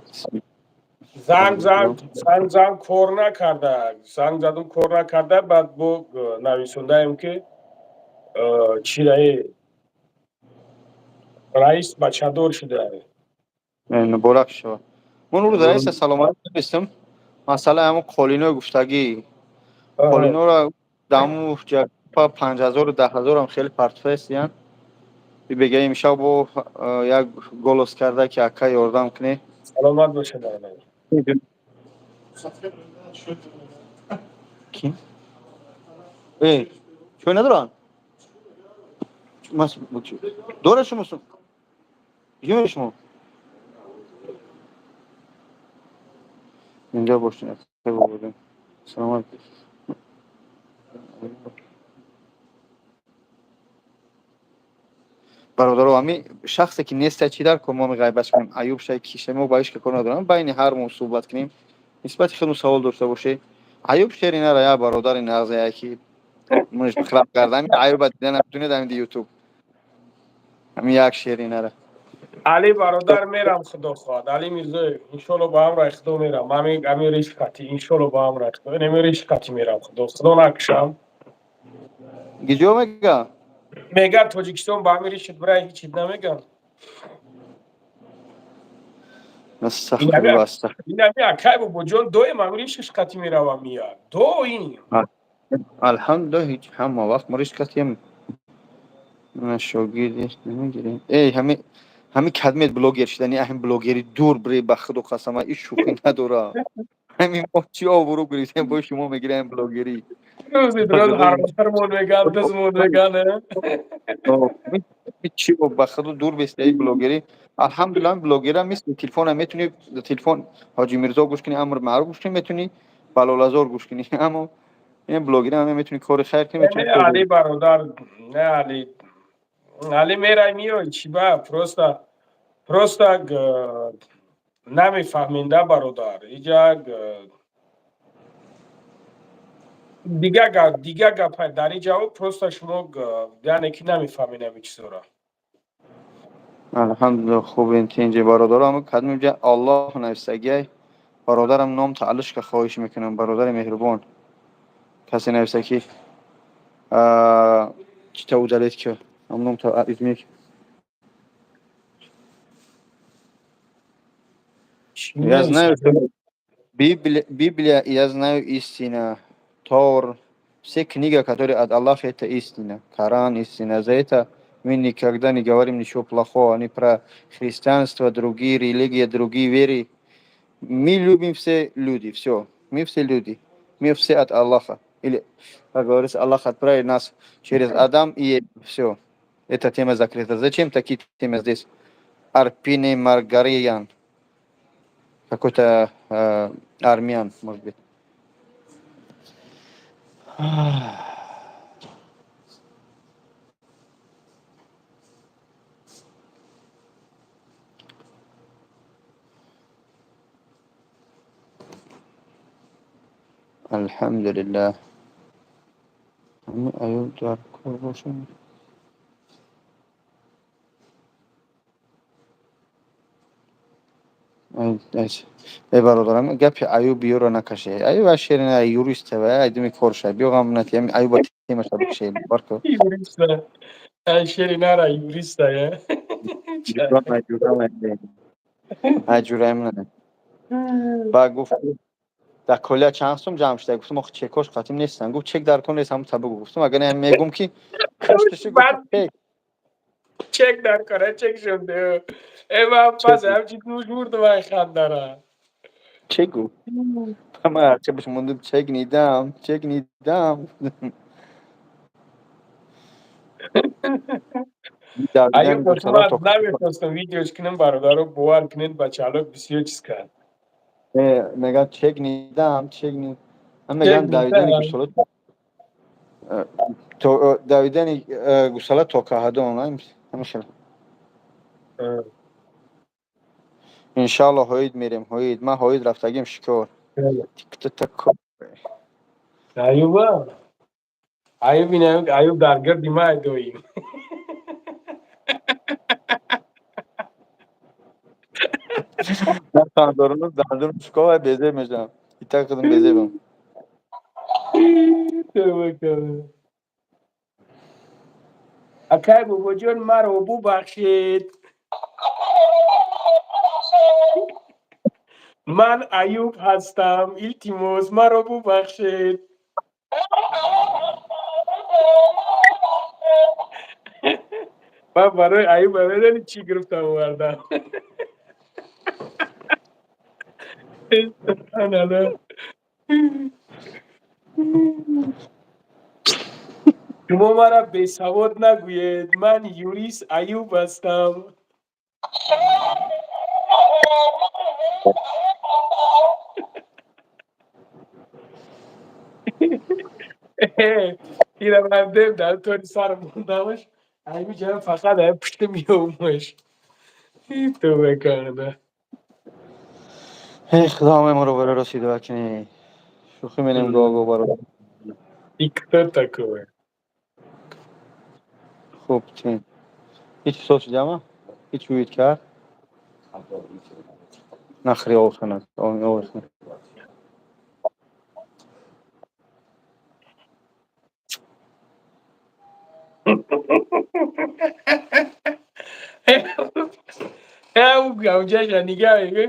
C: занг занг занг занг, кор накарда. Занг задум, кор накарда. Баъд бо нависондаем ки чираи раис бачадор шуда.
A: Муборак шава. Ман рӯз раиса саломат навистам. Масъала ҳамун қолинои гуфтагӣ, қолинора даму 5000-у 10 000-ам хеле партфестиян. Бегаи имшаб бо як голос карда ки ака, ёрдам кунед.
C: Саломат бошед.
A: Ки? Э, чой надоранд? Дора шумо? Ё шумо? Инҷо бошед. Салом алейкум. Бародаро, ами шахсе ки неста, чӣ дар кор мо ғайбат кунем? Аюб шай, киша, мо ба ҳеч кор надорам. Байни ҳар мо суҳбат кунем, нисбати худмон савол дошта боше. Аюб шери нара, я бародари нағзе, ки мунш хираб кардам. Аюба дида наметунед ами ютуб. Ами як шери нара.
C: Али бародар, мерам, худо хоҳад. Али Мирзоев, иншолло, ба ҳамроҳи худо мерам. Ами риш қати, иншолло, ба ҳамроҳи худо, ами риш қати мерам, худо накушам.
A: Гиҷо мега?
C: Мега Тоҷикистон ба ҳами ришит бирай, ҳичит намегам. Инами акай бобоҷон доим ами ришиш қати меравам, мия доим.
A: Алҳамдулиллоҳ, ҳеҷ ҳама вақт мо риш қатием. Шогирди намегирем. Эй, ҳами кадмет блогер шудани, ҳами блогери дур бирӣ, ба худо қасама, иш шӯхӣ надора. Ҳамин мо чӣ обрӯ гирифтем, бо шумо мегирем блогерӣ.
C: Рӯзи дроз ҳармон меган, дузмон меган.
A: Чӣ, ба худо, дур бестаи блогерӣ. Алҳамдулиллоҳ, блогера мисли телефона, метунӣ телефон Ҳоҷи Мирзо гӯш кунӣ, амр маъруф гӯш кунӣ, метунӣ Балолазор гӯш кунӣ, аммо ин блогера ҳама метунӣ кори хайр кунӣ, метунӣ.
C: Али бародар, не, Али, Али, мерай, миёй, чӣ ба, просто намефаҳминда, бародар, иҷа дига гапа дар ин ҷавоб, просто шумо, яъне ки, намефаҳмед ҳамин чизоро.
A: Алҳамдулиллоҳ, хубем, тинҷи, бародарам. Кадмиҷа Аллоҳ нависагиай, бародарам, ном тааллушка хоҳиш мекунам, бародари меҳрубон. Касе нависа ки чита удалить ки ном измек. Я знаю, что Библия, Библия, я знаю, истина, Тор, все книги, которые от Аллаха, это истина. Коран истина. За это мы никогда не говорим ничего плохого, ни про христианство, другие религии, другие веры. Мы любим все люди, все. Мы все люди. Мы все от Аллаха. Или, как говорится, Аллах отправил нас через Адам и все. Эта тема закрыта. Зачем такие темы здесь? Арпине Маргариян. Какой-то армян, может быть. Алҳамдулиллаҳ. Аюб дар кор бошад. Эй, бародарам, гапи Аюб ёро накаше. Аюб шерина юрист ва айдими корша. Биё ғам нати, Аюба темаша бикше. Барко.
C: Юриста. Ай, шеринара юриста, я.
A: Ай, ҷураим на. Ба гуфт, дар колия чанд сум ҷамъ шуда? Гуфтам, охи, чекош қатим нестан. Гуфт, чек дар кор нест, ҳамун та бугу. Гуфтам, агар не, мегум ки
C: чек. Чек дар кора, чек шуд. Э, ма пас ҳамчи нуш мурд вай хандара.
A: Чек гуфт. Ма ҳарча бош мондум, чек нидам, чек нидам.
C: Аюб, намехостам видеош кунам, бародаро, бовар кунед, бачаалок бисёр чиз кард.
A: Мегам, чек нидам, чек ни. Мегам, давидани гусола давидани гусала то каҳадон ҳамешала. Иншалло, ҳоид мерем, ҳоид. Ман ҳоид рафтагим, шикор.
C: Аюба, Аюб, Аюб дар гирди ма доим.
A: Дандонам, дандонам шикова, безеб мешавам. Итак, худам безебам.
C: Акай бобоҷон, маро бубахшед, ман Аюб ҳастам, илтимос, маро бубахшед. Ман барои Аюб медонӣ чӣ гирифтам, овардам. Субҳаналлоҳ. Шумо мара бесавод нагӯед, ман юрист Аюб ҳастам. Ира ман дем дар тори сар мондамаш, ҳамиҷа фақат ҳам пушти меомаш. Ту мекарда.
A: Эй Худо, ҳамаи моро барои рост ҳидоят кунӣ. Шӯхӣ менем гоҳ-гоҳ, бародар.
C: И кто такой?
A: Хуб, чи ҳеҷ ҳисоб шудама? Ҳеҷ вуид кард? Нахри овханад, овхана.
C: Ӯ нигаҳ мегӯ,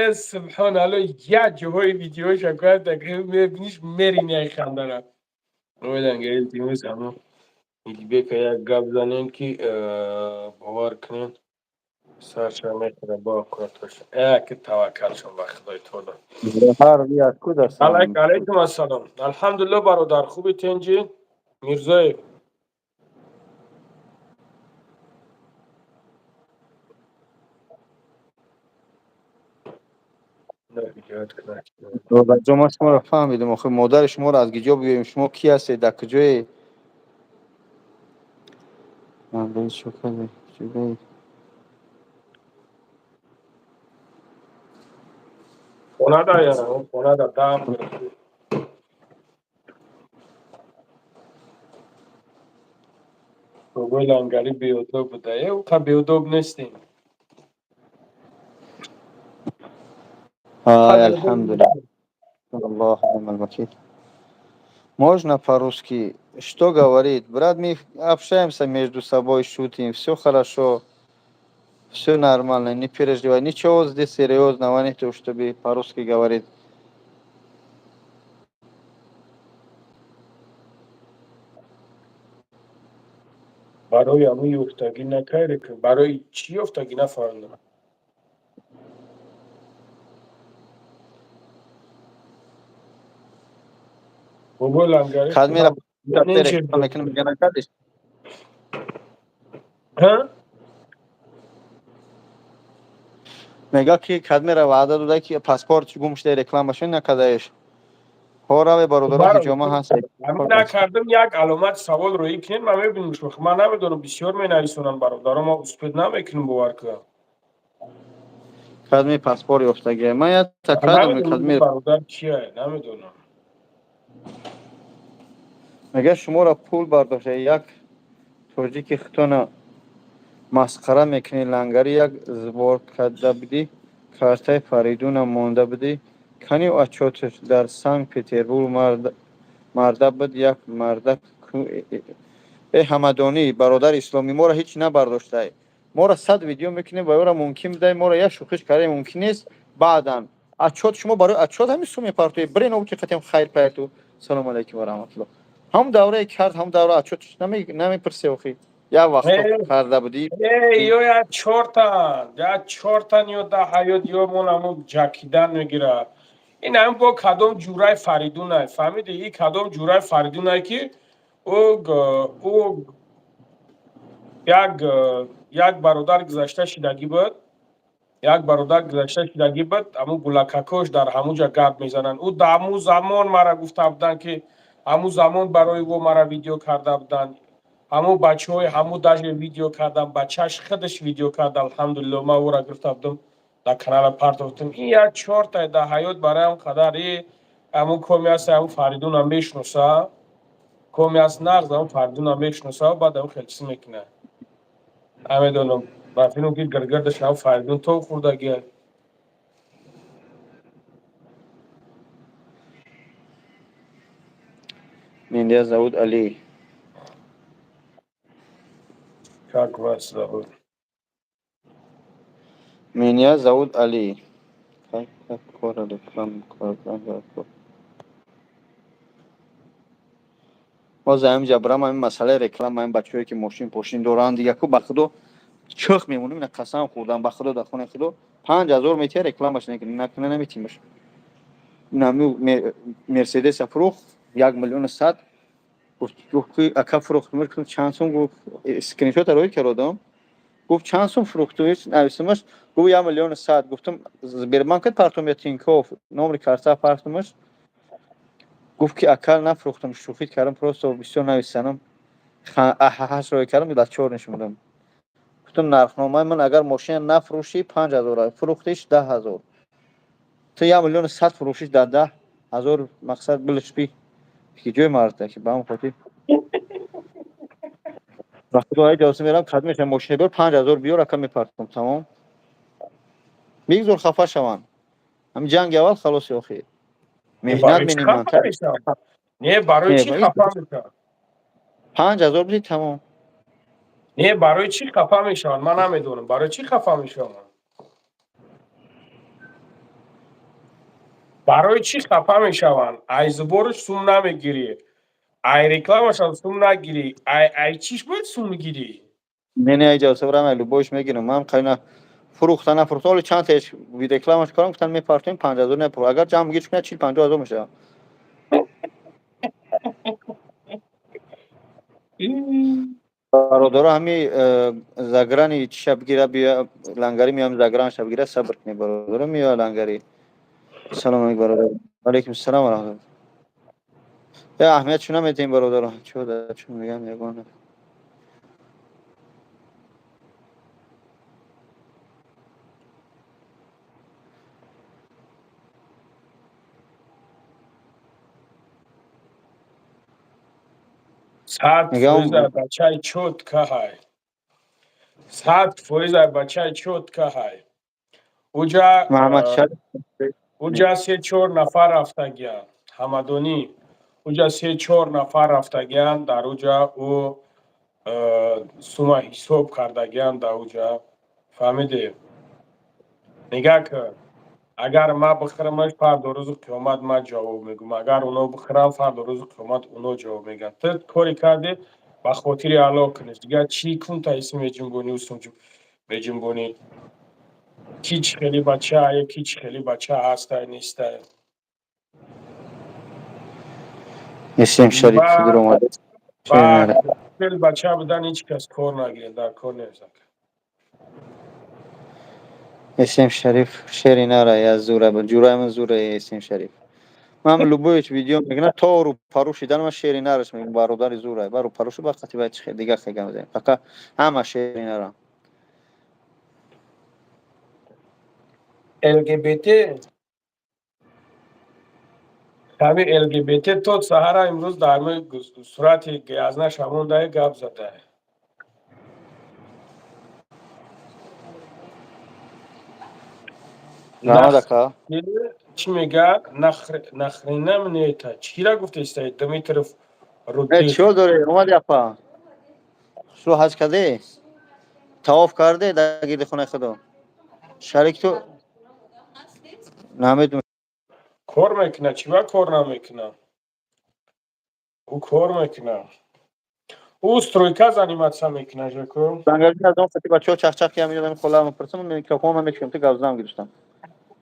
C: э субҳоналло, як ҷоҳои видеоша карда мебиниш, мерини ай хандара. Омеданга, илтимос, амо Идибека як гап занем, ки бовар кунед, сарша мехӯра бо аккуратош. Э ки таваккалшон ба Худои таоло.
A: Ҳар як ку дастам.
C: Алайкум ассалом. Алҳамдулилло, бародар, хуби, тенҷи? Мирзоев.
A: Бародарҷон, ман шуморо фаҳмидам. Охир модари шуморо аз киҷо бигӯем? Шумо кӣ ҳастед? Дар куҷое? Манбаи чӯ кардед? Чӯгаи?
C: Хонада, яна хонада дам. Бобои лангари беодоб буда. Э, қа беодоб нестем.
A: Ай, алҳамдулиллах. Аллоҳу ниъмал вакил. Можно по-русски? Что говорит? Брат, мы общаемся между собой, шутим, все хорошо, все нормально, не переживай. Ничего здесь серьезного нету, чтобы по-русски говорить.
C: Барои ҳамун ёфтагӣ накарде, ки барои чӣ ёфтагӣ, нафаҳмидам. Бобои лангари.
A: Кад мера реклама мекунем, мега накардиш?
C: Ҳа?
A: Мега ки кад мера ваъда дода, ки паспорт гум шуда, рекламашон накардаеш. Ҳо, раве, бародаро, ҳиҷома ҳаст.
C: Ҳамин накардам, як аломати савол роӣ кунед, ман мебинам. Ман намедонам, бисёр менависонам бародаро, ман успеть намекунам, бовар кунам.
A: Кадми паспорт ёфтагия? Ман як такрадам кадми.
C: Бародар кия, намедонам.
A: Мега шуморо пул бардошта, як тоҷики хитона масхара мекунӣ, лангари. Як сбор карда будӣ, картаи Фаридуна монда будӣ. Кани отчёташ? Дар Санкт Петербург марда буд, як мардак. Э ҳамадонӣ, бародари исломӣ, моро ҳеҷ набардоштай. Моро 100 видео мекунем ва ёра мумкин бидай, моро як шӯхиш кардаи мумкин нест. Баъдан отчёт, шумо барои отчёт ҳамин сум мепартоед. Бирен обути қатем, хайр паяту. Салому алайкум ва раҳматуллоҳ. Ҳам давраи кард, ҳам давра отчёт намепурсе. Охи як вақто карда будӣ.
C: Ё як чортан, як чортан, ё да ҳаёт, ё мон ҷакидан мегирад. Ин ҳам бо кадом ҷурай Фаридунай, фаҳмиди? И кадом ҷурай Фаридунай, ки ӯ як бародар гузашта шидагӣ буд, як бародар гузашта шидагӣ буд, ҳамун гулакакош дар ҳамун ҷа гап мезананд. Ӯ дар ҳамун замон мара гуфта буданд, ки ҳамун замон барои ӯ мара видео карда буданд. Ҳамун бачаҳои ҳамун даже видео кардам, бачааш худаш видео кард. Алҳамдулилло, ман ӯра гирифта будам, дар канала партофтам. Ин як чорта дар ҳаёт барои ҳам қадар и ҳамун коми аст, ҳамун Фаридуна мешиноса, коми аст нағз, ҳамун Фаридуна мешиноса, баъд ҳамун хел чиз мекунад. Намедонам, ба филм ки гиргирдаш ҳамун Фаридун то хӯрдагия.
A: Меня зовут Али.
C: Как вас зовут?
A: Меня зовут Али. Как как реклама кардан? Боз ҳамин ҷабрам, ҳамин масъалаи реклама, ҳамин бачаҳое ки мошин пошин доранд, дига ку, ба худо, чӯх мемонем. Ина қасам хӯрдам ба худо, дар хонаи худо 5000 метия, рекламаш накуна наметимаш. Инами Мерседеса фурӯх, 1 100 000. Гуфт, ки ака, фурӯхтумаш. Гуфтам, чанд сум? Гуфт, скриншот роӣ кардам. Гуфт, чанд сум фурӯхту? Нависимаш. Гуфт, 1 100 000. Гуфтам, Сбербанкат партом ё Тинькофф? Номери карта партумаш. Гуфт, ки ака, нафурӯхтам, шӯхӣ кардам, просто бисёр нависанам. Ҳаш роӣ кардам, дар чор нишондам. Гуфтам, нархномаи ман, агар мошина нафурӯшӣ, 5000, фурӯхтиш, 10 000. Ту 1 100 000 фурӯшиш, дар 10 000, мақсад билишпи ки ҷои марда, ки ба ҳам хотир ба худо ҷавоз мерам. Кадмеша мошина биёр, 5000 биёр, ака, мепартом, тамом. Бигзор хафа шаванд. Ҳами ҷанги аввал, халоси охир. Меҳнат мениман.
C: Не, барои чӣ хафа мешаванд?
A: 5000 бидӣ, тамом.
C: Не, барои чӣ хафа мешаванд? Ман намедонам, барои чӣ хафа мешаванд. Барои чӣ хафа мешаванд? Ай сбор ш сум намегирӣ, ай рекламашам сум нагирӣ, ай чиш бояд сум гирӣ?
A: Не, не, ай ҷавсабрам, ай любой ш мегирам. Ман қайна фурӯхта, нафурӯхта, оли чанд таеш рекламаш кардам, гуфтан, мепартоем, 5000 не. Агар ҷамъ гирш кунад, 40-50 ҳазор мешавад. Бародаро, ҳами заграни чиша бигира, бия лангари, меоям, загранша бигира. Сабр кунед, бародаро, меоя лангари. Салом алейкум, бародар. Алейкум салом ва раҳматуллоҳ. Я аҳамият чун намедиҳем, бародаро, чун мегам ягона.
C: 100% бачаи чётко ҳай, 100% бачаи чётко ҳай. Уҷа уҷа се чор нафар рафтагиянд, ҳамадонӣ. Уҷа се чор нафар рафтагиянд, дар уҷа ӯ сума ҳисоб кардагиянд дар уҷа, фаҳмидӣ? Нигаҳ кун, агар ман бихӯрамаш, фардо рӯзи қиёмат ман ҷавоб мегӯм, агар оно бихӯрам, фардо рӯзи қиёмат оно ҷавоб мегӯянд. Ту коре кардӣ, ба хотири Аллоҳ кунед. Дигар чӣ кун, та исм меҷунбонӣ, усум меҷунбонӣ, ки чӣ хели бачае, ки чӣ хели бача ҳастай, нестай.
A: Исм Шариф омад.
C: Хели бача будан ҳеҷ кас кор нагирад, дар кор нест.
A: Исм Шариф шери нара, я зура, ҷураи ман зура. Исм Шариф, ман любой видео мегӯям, то рӯпарӯ шидан ман шери нараш мегӯям, бародари зура, ба рӯпарӯ шу, ба қати ба чи дига хегам мезанем. Пока ҳама шери нара.
C: ЛГБТ, ҳами ЛГБТ то саҳара имрӯз дар сурати грязна шамондае гап задае.
A: Раҳмат, ака.
C: Чӣ мегӯяд? Нахрена мне это? Чира гуфтеста, Дмитров?
A: Чиё дорӣ? Омади, апа? Шу ҳаҷ кардӣ, тавоф карде дар гирди хонаи худо? Шарик ту намедонам.
C: Кор мекунад, чӣ ба кор намекунад? Ӯ кор мекунад, ӯ стройка заниматься мекунад, жако.
A: Аз он хати бачаҳо чахчах ки ҳамин хола мепурсам, микрофон ман мекушам, ту гавзам гирифтам.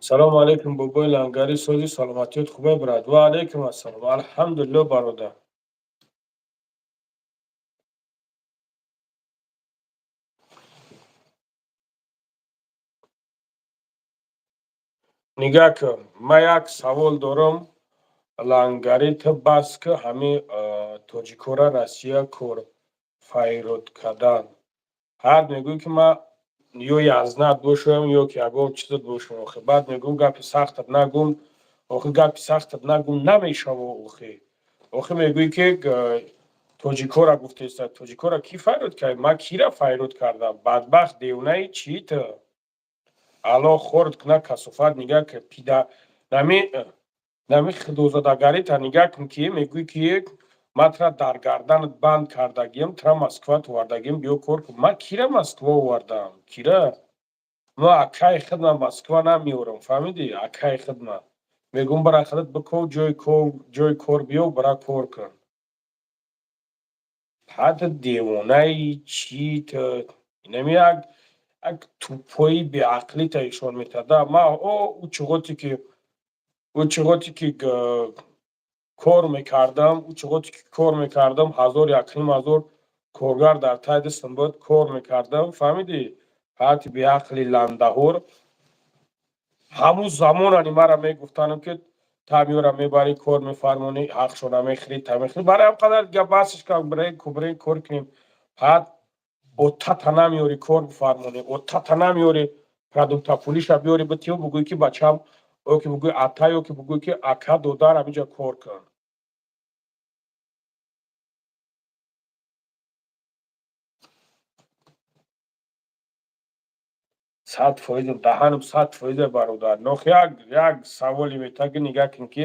C: Салому алейкум, бобои Лангари, сози саломатиёт хубе, брат? Ва алейкум ассалом, алҳамдулилло, бародар. Нигаҳ кун, ман як савол дорам, Лангари. Ту бас ки ҳами тоҷикора Россия кор файрод кардан, ҳар мегӯӣ, ки ман ё язнат бошам, ё ки ягон чизат бошам. Охи, баъд мегӯм, гапи сахтат нагум, охи, гапи сахтат нагум, намешава. Охи, мегӯӣ, ки тоҷикора гуфтеста, тоҷикора кӣ файрод кард? Ман кира файрод кардам? Бадбахт, девонаи чӣ ту? Аллоҳ хорд куна, касофат. Нигаҳ ки пида нами худозадагарита нигаҳ кун, ки мегӯӣ, ки ман тра дар гарданат банд кардагиам, тра Москва овардагиам, биё кор кун. Ман кира Москва овардам? Кира? Ман акаи хидма Москва намеорам, фаҳмидӣ? Акаи хидма мегӯм, бара худат биков, ҷои кор биё, бара кор кун. Ҳатто девонаи чӣ ту? Инами як тупои беақлита ишон метада. Ма о ӯ чиғоте ки Кор мекардам, ӯ чиғоте ки кор мекардам, ҳазор, якним ҳазор коргар дар таи дастам буд, кор мекардам, фаҳмидӣ? Ҳаяти беақли ландаҳор. Ҳамун замонани мара мегуфтанам, ки тамиёра мебарӣ, кор мефармонӣ, ҳақшона мехӯрӣ, та мехӯрӣ. Барои ҳам қадар гап басш кам, бирен кубрен кор кунем. Ҳаят отата намеёрӣ кор бифармонӣ, отата намеёрӣ, продукта пулиша биёрӣ битиё, бугӯӣ ки бачам, ё ки бугӯӣ ата, ё ки бугӯӣ ки ака, додар, ҳаминҷа кор кун. 100%, даҳанам 100%, бародар. Нох як саволе метаги, нигаҳ кун, ки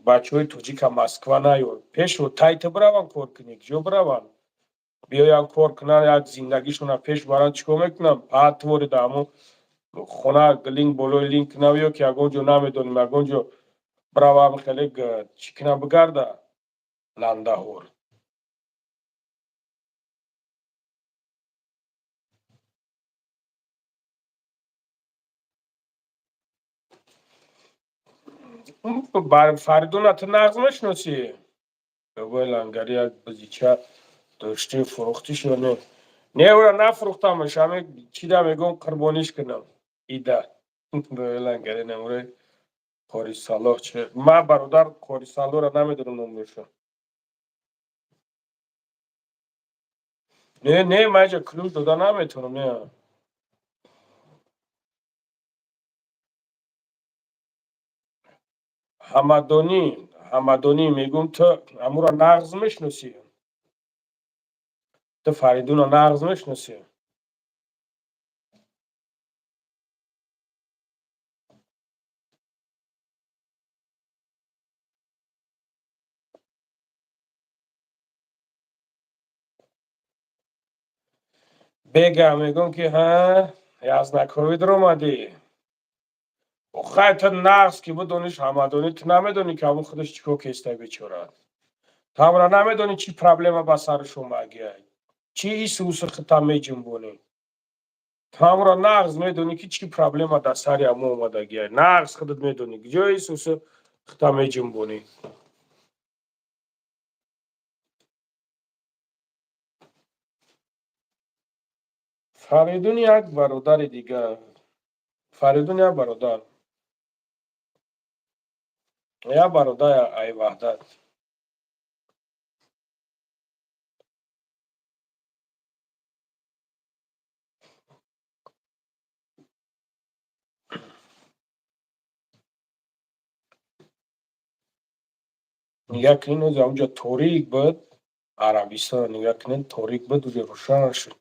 C: бачаҳои тоҷика Москва наёр, пешу тайта бираванд кор кунӣ, куҷо бираванд? Биёянд кор кунанд, як зиндагишона пеш баранд, чӣ кор мекунанд? Паъд дар ҳамун хона линк болои линк навиё, ки ягон ҷо намедонем, ягон ҷо биравам, хеле чӣ кунам, бигарда ландаҳор. Фаридуна, ту нағз мешиносӣ? Бобои Лангари, як бизича доштӣ, фурӯхтиш ё не? Не, ӯра нафурӯхтамаш, ҳаме чида мегӯм, қурбониш кунам ида. Бобои Лангари, намураи Қори Салоҳ чи? Ман, бародар, Қори Салоҳро намедонам номеша. Не, не, ман иҷа ключ дода наметавонам, не. Ҳамадонӣ, Ҳамадонӣ, мегӯм, ту ҳамуро нағз мешиносӣ? Ту Фаридуна нағз мешиносӣ? Бега мегӯм, ки ҳа, язнаковӣ даромадӣ. Хай, ту нағз ки бидониш, Ҳамадонӣ, ту намедонӣ, ки ҳамун худаш чӣ кор кеста, бечора. Ту ҳамра намедонӣ, чӣ проблема ба сараш омагиай, чӣ ису уси хита меҷунбонӣ. Ту ҳамра нағз медонӣ, ки чӣ проблема дар сари ҳамун омадагиай. Нағз худат медонӣ, куҷо ису уси хита меҷунбонӣ. Фаридун як бародари дигар, Фаридун як бародар, як бародар ай Ваҳдат. Нигаҳ кунед, ози ҳамунҷо торик буд, Арабистонро нигаҳ кунед, торик буд, уҷо рӯшан шуд.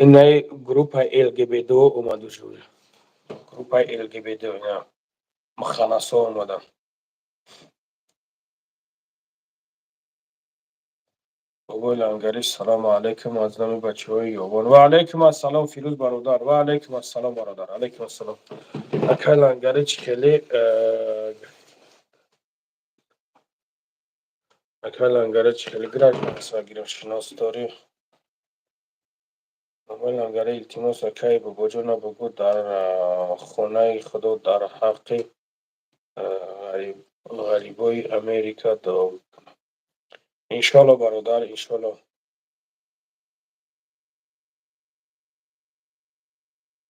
C: Инаи группаи ЛГБД омаду шуд, группаи ЛГБД, ина муханасо омаданд. Бобои Лангарӣ, салому алайкум аз номи бачаҳои ёбон. Ва алайкум ассалом, Фирӯз бародар, ва алайкум ассалом, бародар, алайкум ассалом. Акай Лангарӣ, чӣ хеле, акай Лангарӣ, чӣ хеле гражданство гирифт, шинос дорӣ? Бобои Лангарӣ, илтимос, акай бобоҷона, бугӯ, дар хонаи Худо дар ҳаққи ғарибои Америка дуо бикунам. Иншоалло, бародар, иншоалло.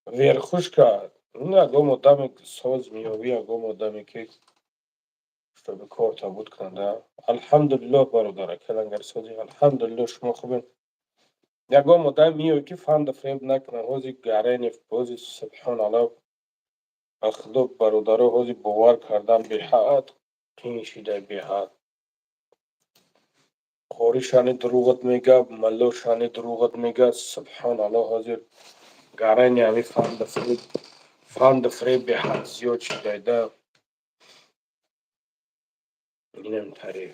C: Верхушка, ягон одаме соз меёбӣ, ягон одаме ки чтобы корта буд кунада. Алҳамдулиллоҳ, бародар, акай Лангари, сози, алҳамдулиллоҳ, шумо хубед? Ягон одам меёбӣ, ки фанду фиреб накунад. Ҳози гаренев, ҳози, субҳоналлоҳ, ба Худо, бародаро, ҳози бовар кардан беҳад қиин шида, беҳад. Қоришани дурӯғат мега, маллошани дурӯғат мега, субҳоналлоҳ, ҳозир гарани ҳами фанду фиреб беҳад зиёд шидайда. Инам тариқ.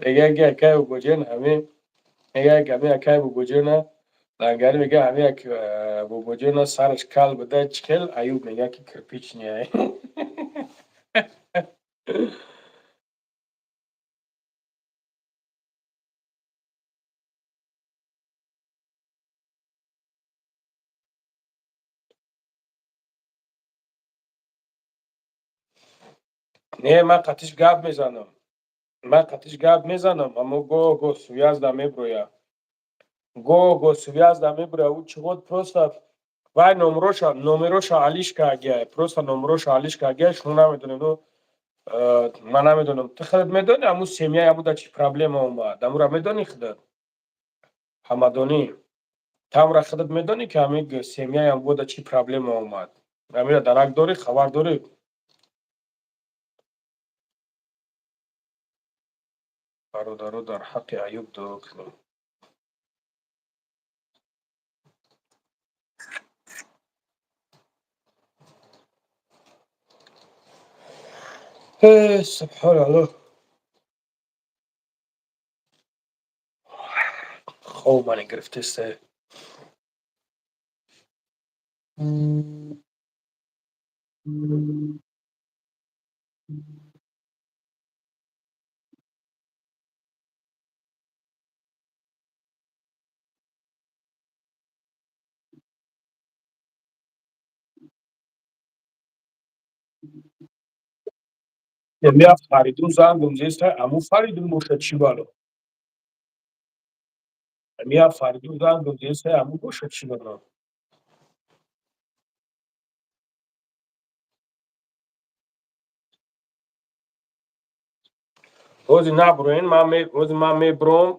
C: Мега ки акай Бобоҷон ҳамин, мега ки ҳамин акай Бобоҷона лангари, мега ҳамин як Бобоҷона сараш кал буда, чӣ хел Аюб мега ки кирпич не. Не, ман қатиш гап мезанам, ман қатиш гап мезанам, аммо гоҳ гоҳ связь да меброя, гоҳ гоҳ связь да меброя. Ӯ чиғод просто вай номероша алиш кардия, просто номероша алиш кардия. Шумо намедонед, ман намедонам, ту худат медонӣ, аму семья ябуда чӣ проблема омад, амура медонӣ худат, ҳамадонӣ тамра худат медонӣ, ки ҳамин семья ямбуда чӣ проблема омад, амира дарак дорӣ, хабар дорӣ? Бародаро, дар ҳаққи Аюб дуо кунем. Субҳоналлоҳ, хоб мани гирифтеста. Эмия Фаридун зангум зеста, аму Фаридун боша, чӣ бало? Эмия Фаридун зангум зеста, аму боша, чӣ бало? Ҳозир набуроен, ҳозир ман мебуром,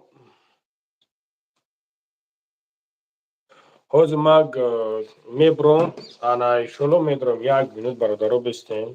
C: ҳозир ман мебуром, ана иншолло медурам. Як минут, бародаро, бистем.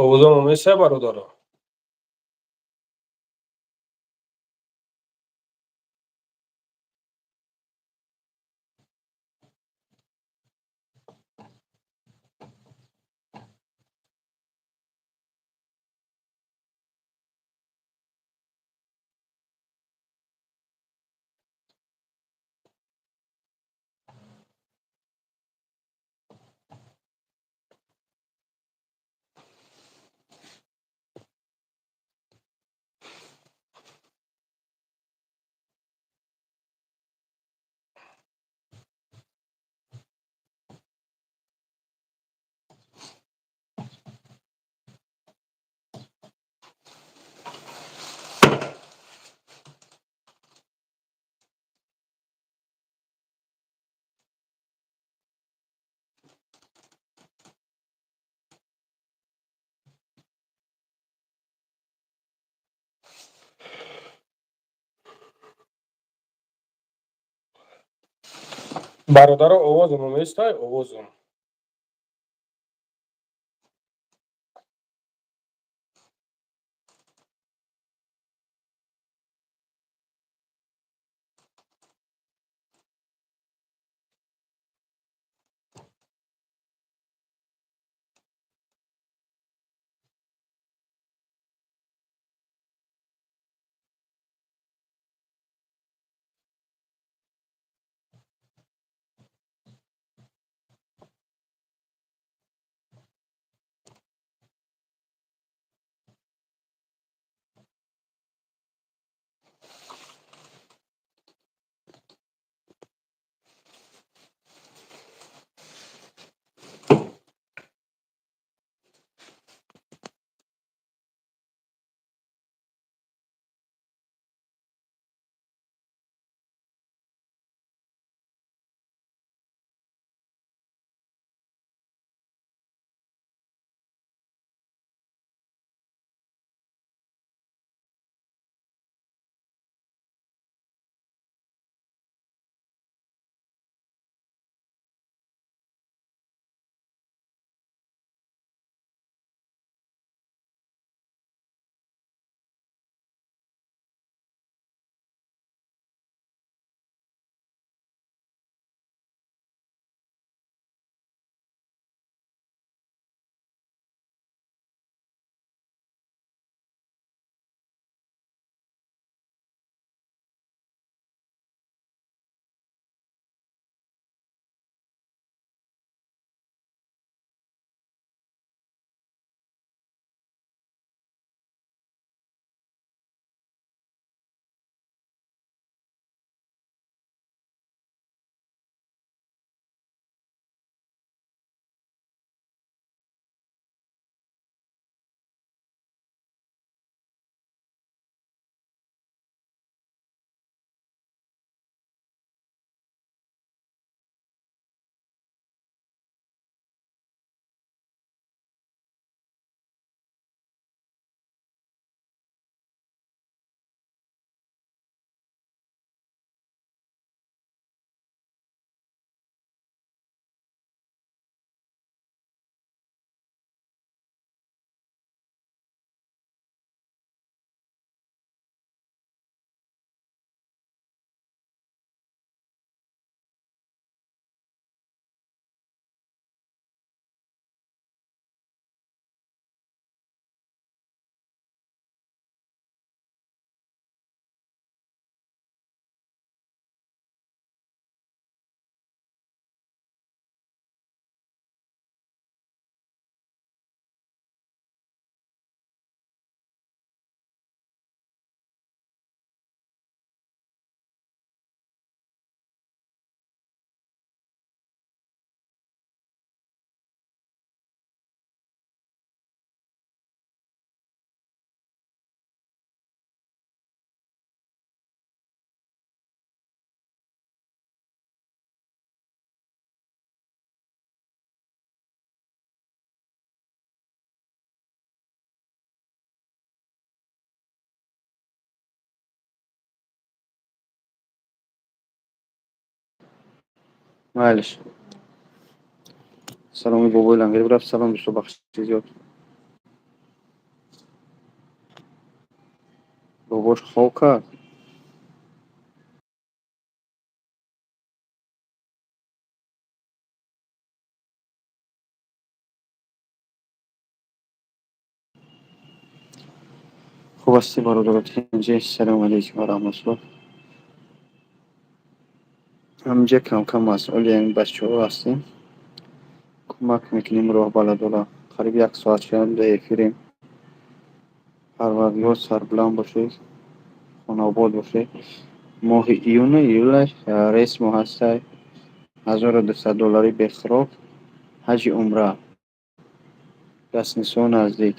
C: Овозам омеса, бародаро? Бародаро, овозам оместай, овозам?
A: Майлиш. Саломи бобои лангери рафт, салом дӯсто, бахши зиёд. Бобош хоб кард. Хуб ҳастӣ, бародаро, тинҷӣ? Салому алейкум ва раҳматуллоҳ. Ҳаминҷа кам-кам масъули ҳамин бачаҳо ҳастем. Кӯмак мекунем роҳбаладора. Қариб як соат шуд дар эфирем. Парвардигор, сарбуланд бошед, хонаобод бошед. Моҳи июну июлаш рейс мо ҳастай 1200 доллари бехӯрок, ҳаҷи умра. Гастинсо наздик.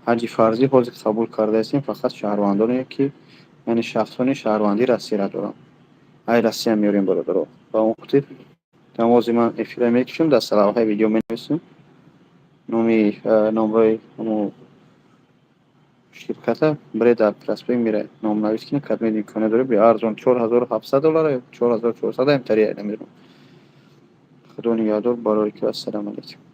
A: Ҳаҷи фарзӣ ҳозир қабул кардаистем фақат шаҳрвандоне ки, яъне шахсони шаҳрвандии Россияро доранд. Ай Россия меорем, бародаро. Ба он хотир тамози ман эфира мекушам, дар сарлавҳаи видео менависам номи номрои ҳамо ширката. Бире, дар проспект мира номнавис кунед, кадмед имконият доред, би арзон 4700 доллар ё 4400 ҳам тария, намедонам. Худо нигаҳдор, барои ки, ассалому алайкум.